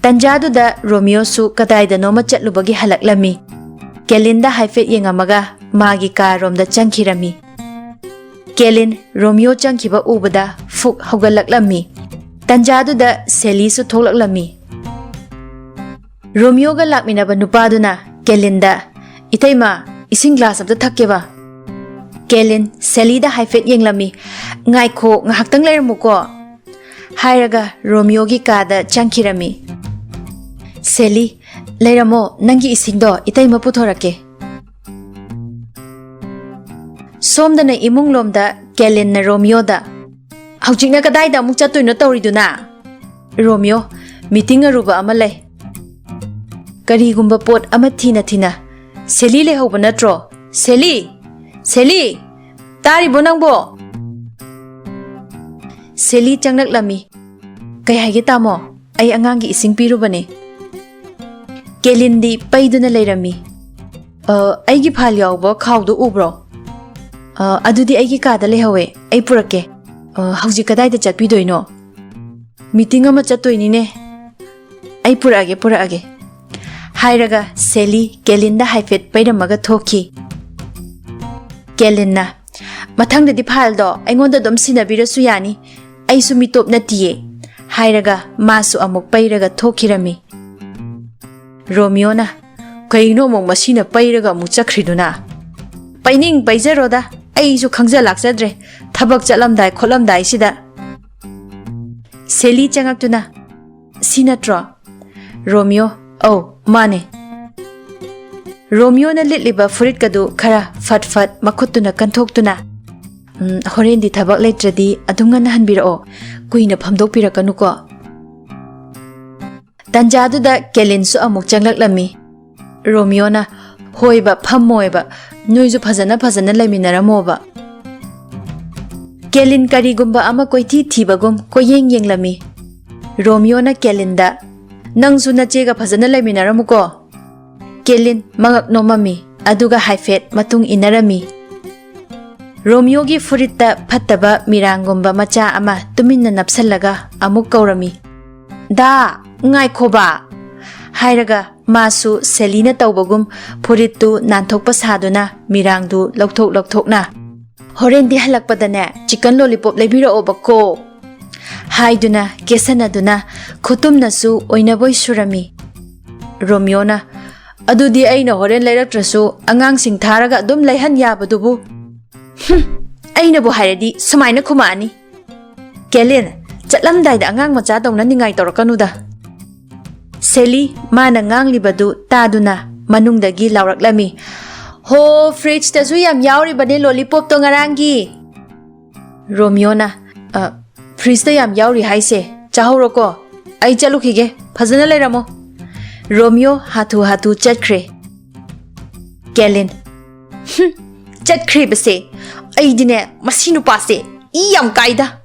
ꯇꯟꯖꯥꯗꯨꯗ ꯔꯣꯃꯤꯌꯣꯁꯨ ꯀꯗꯥꯏꯗꯅꯣꯃ ꯆꯠꯂꯨꯕꯒꯤ ꯍꯜꯂꯛꯂꯝꯃꯤ꯫ ꯀꯦꯂꯤꯟꯗ ꯍꯥꯏꯐꯦꯠ ꯌꯦꯡꯉꯝꯃꯒ ꯃꯥꯒꯤ ꯀꯥꯔꯣꯝꯗ ꯆꯪꯈꯤꯔꯝꯃꯤ꯫ ꯀꯦꯂꯤꯟ ꯔꯣꯃꯤꯌꯣ ꯆꯪꯈꯤꯕ ꯎꯕꯗ ꯐꯨꯛ ꯍꯧꯒꯠꯂꯛꯂꯝꯃꯤ꯫ ꯇꯟꯖꯥꯗꯨꯗ ꯁꯦꯂꯤꯁꯨ ꯊꯣꯛꯂꯛꯂꯝꯃꯤ꯫ ꯔꯣꯃꯤꯌꯣꯒ ꯂꯥꯛꯃꯤꯟꯅꯕ ꯅꯨꯄꯥꯗꯨꯅ ꯀꯦꯂꯤꯟꯗ, "ꯏꯇꯩꯃ, ꯏꯁꯤꯡ ꯒ꯭ꯂꯥꯁ ꯑꯝꯇ ꯊꯛꯀꯦꯕ꯫" ꯀꯦꯂꯤꯟ ꯁꯦꯂꯤꯗ ꯍꯥꯏꯐꯦꯠ ꯌꯦꯡꯂꯝꯃꯤ꯫ "ꯉꯥꯏꯈꯣ, ꯉꯥꯏꯍꯥꯛꯇꯪ ꯂꯩꯔꯝꯃꯨꯀꯣ," ꯍꯥꯏꯔꯒ ꯔꯣꯃꯤꯌꯣꯒꯤ ꯀꯥꯗ ꯆꯪꯈꯤꯔꯝꯃꯤ꯫ "ꯁꯦꯂꯤ, ꯂꯩꯔꯝꯃꯣ, ꯅꯪꯒꯤ ꯏꯁꯤꯡꯗꯣ ꯏꯇꯩꯃ ꯄꯨꯊꯣꯔꯛꯀꯦ꯫" ꯁꯣꯝꯗꯅ ꯏꯃꯨꯡ ꯂꯣꯝꯗ ꯀꯦꯂꯤꯟꯅ ꯔꯣꯃꯤꯌꯣꯗ, "ꯍꯧꯖꯤꯛꯅ ꯀꯗꯥꯏꯗ ꯑꯃꯨꯛ ꯆꯠꯇꯣꯏꯅꯣ ꯇꯧꯔꯤꯗꯨꯅ?" ꯔꯣꯃꯤꯌꯣ, "ꯃꯤꯇꯤꯡ ꯑꯔꯨꯕ ꯑꯃ ꯂꯩ꯫" ꯀꯔꯤꯒꯨꯝꯕ ꯄꯣꯠ ꯑꯃ ꯊꯤꯅ ꯊꯤꯅ, "ꯁꯦꯂꯤ ꯂꯩꯍꯧꯕ ꯅꯠꯇ꯭ꯔꯣ? ꯁꯦꯂꯤ! ꯁꯦꯂꯤ! ꯇꯥꯔꯤꯕꯣ ꯅꯪꯕꯣ?" ꯁꯦꯂꯤ ꯆꯪꯂꯛꯂꯝꯃꯤ꯫ "ꯀꯩ ꯍꯥꯏꯒꯦ ꯇꯥꯃꯣ? ꯑꯩ ꯑꯉꯥꯡꯒꯤ ꯏꯁꯤꯡ ꯄꯤꯔꯨꯕꯅꯦ꯫" ꯀꯦꯂꯤꯟꯗꯤ ꯄꯩꯗꯨꯅ ꯂꯩꯔꯝꯃꯤ꯫ "ꯑ, ꯑꯩꯒꯤ ꯐꯥꯏꯜ ꯌꯥꯎꯕ ꯈꯥꯎꯗꯣ ꯎꯕ꯭ꯔꯣ?" "ꯑ, ꯑꯗꯨꯗꯤ ꯑꯩꯒꯤ ꯀꯥꯗ ꯂꯩꯍꯧꯋꯦ, ꯑꯩ ꯄꯨꯔꯛꯀꯦ꯫" "ꯑ, ꯍꯧꯖꯤꯛ ꯀꯗꯥꯏꯗ ꯆꯠꯄꯤꯗꯣꯏꯅꯣ?" "ꯃꯤꯇꯤꯡ ꯑꯃ ꯆꯠꯇꯣꯏꯅꯤꯅꯦ꯫" "ꯑꯩ ꯄꯨꯔꯛꯑꯒꯦ, ꯄꯨꯔꯛꯑꯒꯦ," ꯍꯥꯏꯔꯒ ꯁꯦꯂꯤ ꯀꯦꯂꯤꯟꯗ ꯍꯥꯏꯐꯦꯠ ꯄꯩꯔꯝꯃꯒ ꯊꯣꯛꯈꯤ꯫ ꯀꯦꯂꯤꯟꯅ, "ꯃꯊꯪꯗꯗꯤ ꯐꯥꯏꯜꯗꯣ ꯑꯩꯉꯣꯟꯗ ꯑꯗꯨꯝ ꯁꯤꯟꯅꯕꯤꯔꯁꯨ ꯌꯥꯅꯤ, ꯑꯩꯁꯨ ꯃꯤꯇꯣꯞ ꯅꯠꯇꯤꯌꯦ," ꯍꯥꯏꯔꯒ ꯃꯥꯁꯨ ꯑꯃꯨꯛ ꯄꯩꯔꯒ ꯊꯣꯛꯈꯤꯔꯝꯃꯤ꯫ ꯔꯣꯃꯤꯌꯣꯅ, "ꯀꯩꯅꯣ ꯑꯃꯨꯛ ꯃꯁꯤꯅ ꯄꯩꯔꯒ ꯑꯃꯨꯛ ꯆꯠꯈ꯭ꯔꯤꯗꯨꯅ? ꯄꯩꯅꯤꯡ ꯄꯩꯖꯔꯣꯗ, ꯑꯩꯁꯨ ꯈꯪꯖ ꯂꯥꯛꯆꯗ꯭ꯔꯦ, ꯊꯕꯛ ꯆꯠꯂꯝꯗꯥꯏ ꯈꯣꯠꯂꯝꯗꯥꯏꯁꯤꯗ꯫" ꯁꯦꯂꯤ ꯆꯪꯉꯛꯇꯨꯅ, "ꯁꯤ ꯅꯠꯇ꯭ꯔꯣ?" ꯔꯣꯃꯤꯌꯣ, "ꯑꯧ, ꯃꯥꯅꯦ꯫" ꯔꯣꯃꯤꯌꯣꯅ ꯂꯤꯠꯂꯤꯕ ꯐꯨꯔꯤꯠꯀꯗꯨ ꯈꯔ ꯐꯠ ꯐꯠ ꯃꯈꯨꯠꯇꯨꯅ ꯀꯟꯊꯣꯛꯇꯨꯅ, "ꯎꯝ, ꯍꯣꯔꯦꯟꯗꯤ ꯊꯕꯛ ꯂꯩꯇ꯭ꯔꯗꯤ ꯑꯗꯨꯝ ꯉꯟꯅ ꯍꯟꯕꯤꯔꯛꯑꯣ, ꯀꯨꯏꯅ ꯐꯝꯗꯣꯛꯄꯤꯔꯛꯀꯅꯨꯀꯣ꯫" ꯇꯟꯖꯥꯗꯨꯗ ꯀꯦꯂꯤꯟꯁꯨ ꯑꯃꯨꯛ ꯆꯪꯂꯛꯂꯝꯃꯤ꯫ ꯔꯣꯃꯤꯌꯣꯅ, "ꯍꯣꯏꯕ, ꯐꯝꯃꯣꯏꯕ, ꯅꯣꯏꯁꯨ ꯐꯖꯅ ꯐꯖꯅ ꯂꯩꯃꯤꯟꯅꯔꯝꯃꯣꯕ꯫" ꯀꯦꯂꯤꯟ ꯀꯔꯤꯒꯨꯝꯕ ꯑꯃ ꯀꯣꯏꯊꯤ ꯊꯤꯕꯒꯨꯝ ꯀꯣꯏꯌꯦꯡ ꯌꯦꯡꯂꯝꯃꯤ꯫ ꯔꯣꯃꯤꯌꯣꯅ ꯀꯦꯂꯤꯟꯗ, "ꯅꯪꯁꯨ ꯅꯆꯦꯒ ꯐꯖꯅ ꯂꯩꯃꯤꯟꯅꯔꯝꯃꯨꯀꯣ꯫" ꯀꯦꯂꯤꯟ ꯃꯉꯛ ꯅꯣꯝꯃꯝꯃꯤ, ꯑꯗꯨꯒ ꯍꯥꯏꯐꯦꯠ ꯃꯇꯨꯡ ꯏꯟꯅꯔꯝꯃꯤ꯫ ꯔꯣꯃꯤꯌꯣꯒꯤ ꯐꯨꯔꯤꯠꯇ ꯐꯠꯇꯕ ꯃꯤꯔꯥꯡꯒꯨꯝꯕ ꯃꯆꯥ ꯑꯃ ꯇꯨꯃꯤꯟꯅ ꯅꯞꯁꯜꯂꯒ ꯑꯃꯨꯛ ꯀꯧꯔꯝꯃꯤ, "ꯗꯥ, ꯉꯥꯏꯈꯣꯕ!" ꯍꯥꯏꯔꯒ ꯃꯥꯁꯨ ꯁꯦꯂꯤꯅ ꯇꯧꯕꯒꯨꯝ ꯐꯨꯔꯤꯠꯇꯨ ꯅꯥꯟꯊꯣꯛꯄ ꯁꯥꯗꯨꯅ ꯃꯤꯔꯥꯡꯗꯨ ꯂꯧꯊꯣꯛ ꯂꯧꯊꯣꯛꯅ, "ꯍꯣꯔꯦꯟꯗꯤ ꯍꯜꯂꯛꯄꯗꯅꯦ ꯆꯤꯀꯟ ꯂꯣꯂꯤꯄꯣꯞ ꯂꯩꯕꯤꯔꯛꯑꯣꯕꯀꯣ" ꯍꯥꯏꯗꯨꯅ ꯀꯦꯁꯟꯅꯗꯨꯅ ꯈꯨꯇꯨꯝꯅꯁꯨ ꯑꯣꯏꯅꯕꯣꯏ ꯁꯨꯔꯝꯃꯤ꯫ ꯔꯣꯃꯤꯌꯣꯅ, "ꯑꯗꯨꯗꯤ ꯑꯩꯅ ꯍꯣꯔꯦꯟ ꯂꯩꯔꯛꯇ꯭ꯔꯁꯨ ꯑꯉꯥꯡꯁꯤꯡ ꯊꯥꯔꯒ ꯑꯗꯨꯝ ꯂꯩꯍꯟ ꯌꯥꯕꯗꯨꯕꯨ?" "ꯍꯨꯝ, ꯑꯩꯅꯕꯨ ꯍꯥꯏꯔꯗꯤ ꯁꯨꯃꯥꯏꯅ ꯈꯨꯝꯃꯛꯑꯅꯤ꯫ ꯀꯦꯂꯤꯟ, ꯆꯠꯂꯝꯗꯥꯏꯗ ꯑꯉꯥꯡ ꯃꯆꯥꯗꯧꯅ ꯅꯤꯡꯉꯥꯏ ꯇꯧꯔꯛꯀꯅꯨꯗ꯫" ꯁꯦꯂꯤ ꯃꯥꯅ ꯉꯥꯡꯂꯤꯕꯗꯨ ꯇꯥꯗꯨꯅ ꯃꯅꯨꯡꯗꯒꯤ ꯂꯥꯎꯔꯛꯂꯝꯃꯤ, "ꯍꯣ, ꯐ꯭ꯔꯤꯖꯇꯁꯨ ꯌꯥꯝ ꯌꯥꯎꯔꯤꯕꯅꯦ ꯂꯣꯂꯤꯄꯣꯞꯇꯣ ꯉꯔꯥꯡꯒꯤ꯫" ꯔꯣꯃꯤꯌꯣꯅ, "ꯑ, ꯐ꯭ꯔꯤꯖꯇ ꯌꯥꯝ ꯌꯥꯎꯔꯤ ꯍꯥꯏꯁꯦ? ꯆꯥꯍꯧꯔꯣꯀꯣ, ꯑꯩ ꯆꯠꯂꯨꯈꯤꯒꯦ, ꯐꯖꯅ ꯂꯩꯔꯝꯃꯣ꯫" ꯔꯣꯃꯤꯌꯣ ꯍꯥꯊꯨ ꯍꯥꯊꯨ ꯆꯠꯈ꯭ꯔꯦ꯫ ꯀꯦꯂꯤꯟ, "ꯍꯨꯝ, ꯆꯠꯈ꯭ꯔꯤꯕꯁꯦ, ꯑꯩꯗꯤꯅꯦ ꯃꯁꯤ ꯅꯨꯄꯥꯁꯦ ꯏ ꯌꯥꯝ ꯀꯥꯏꯗ꯫"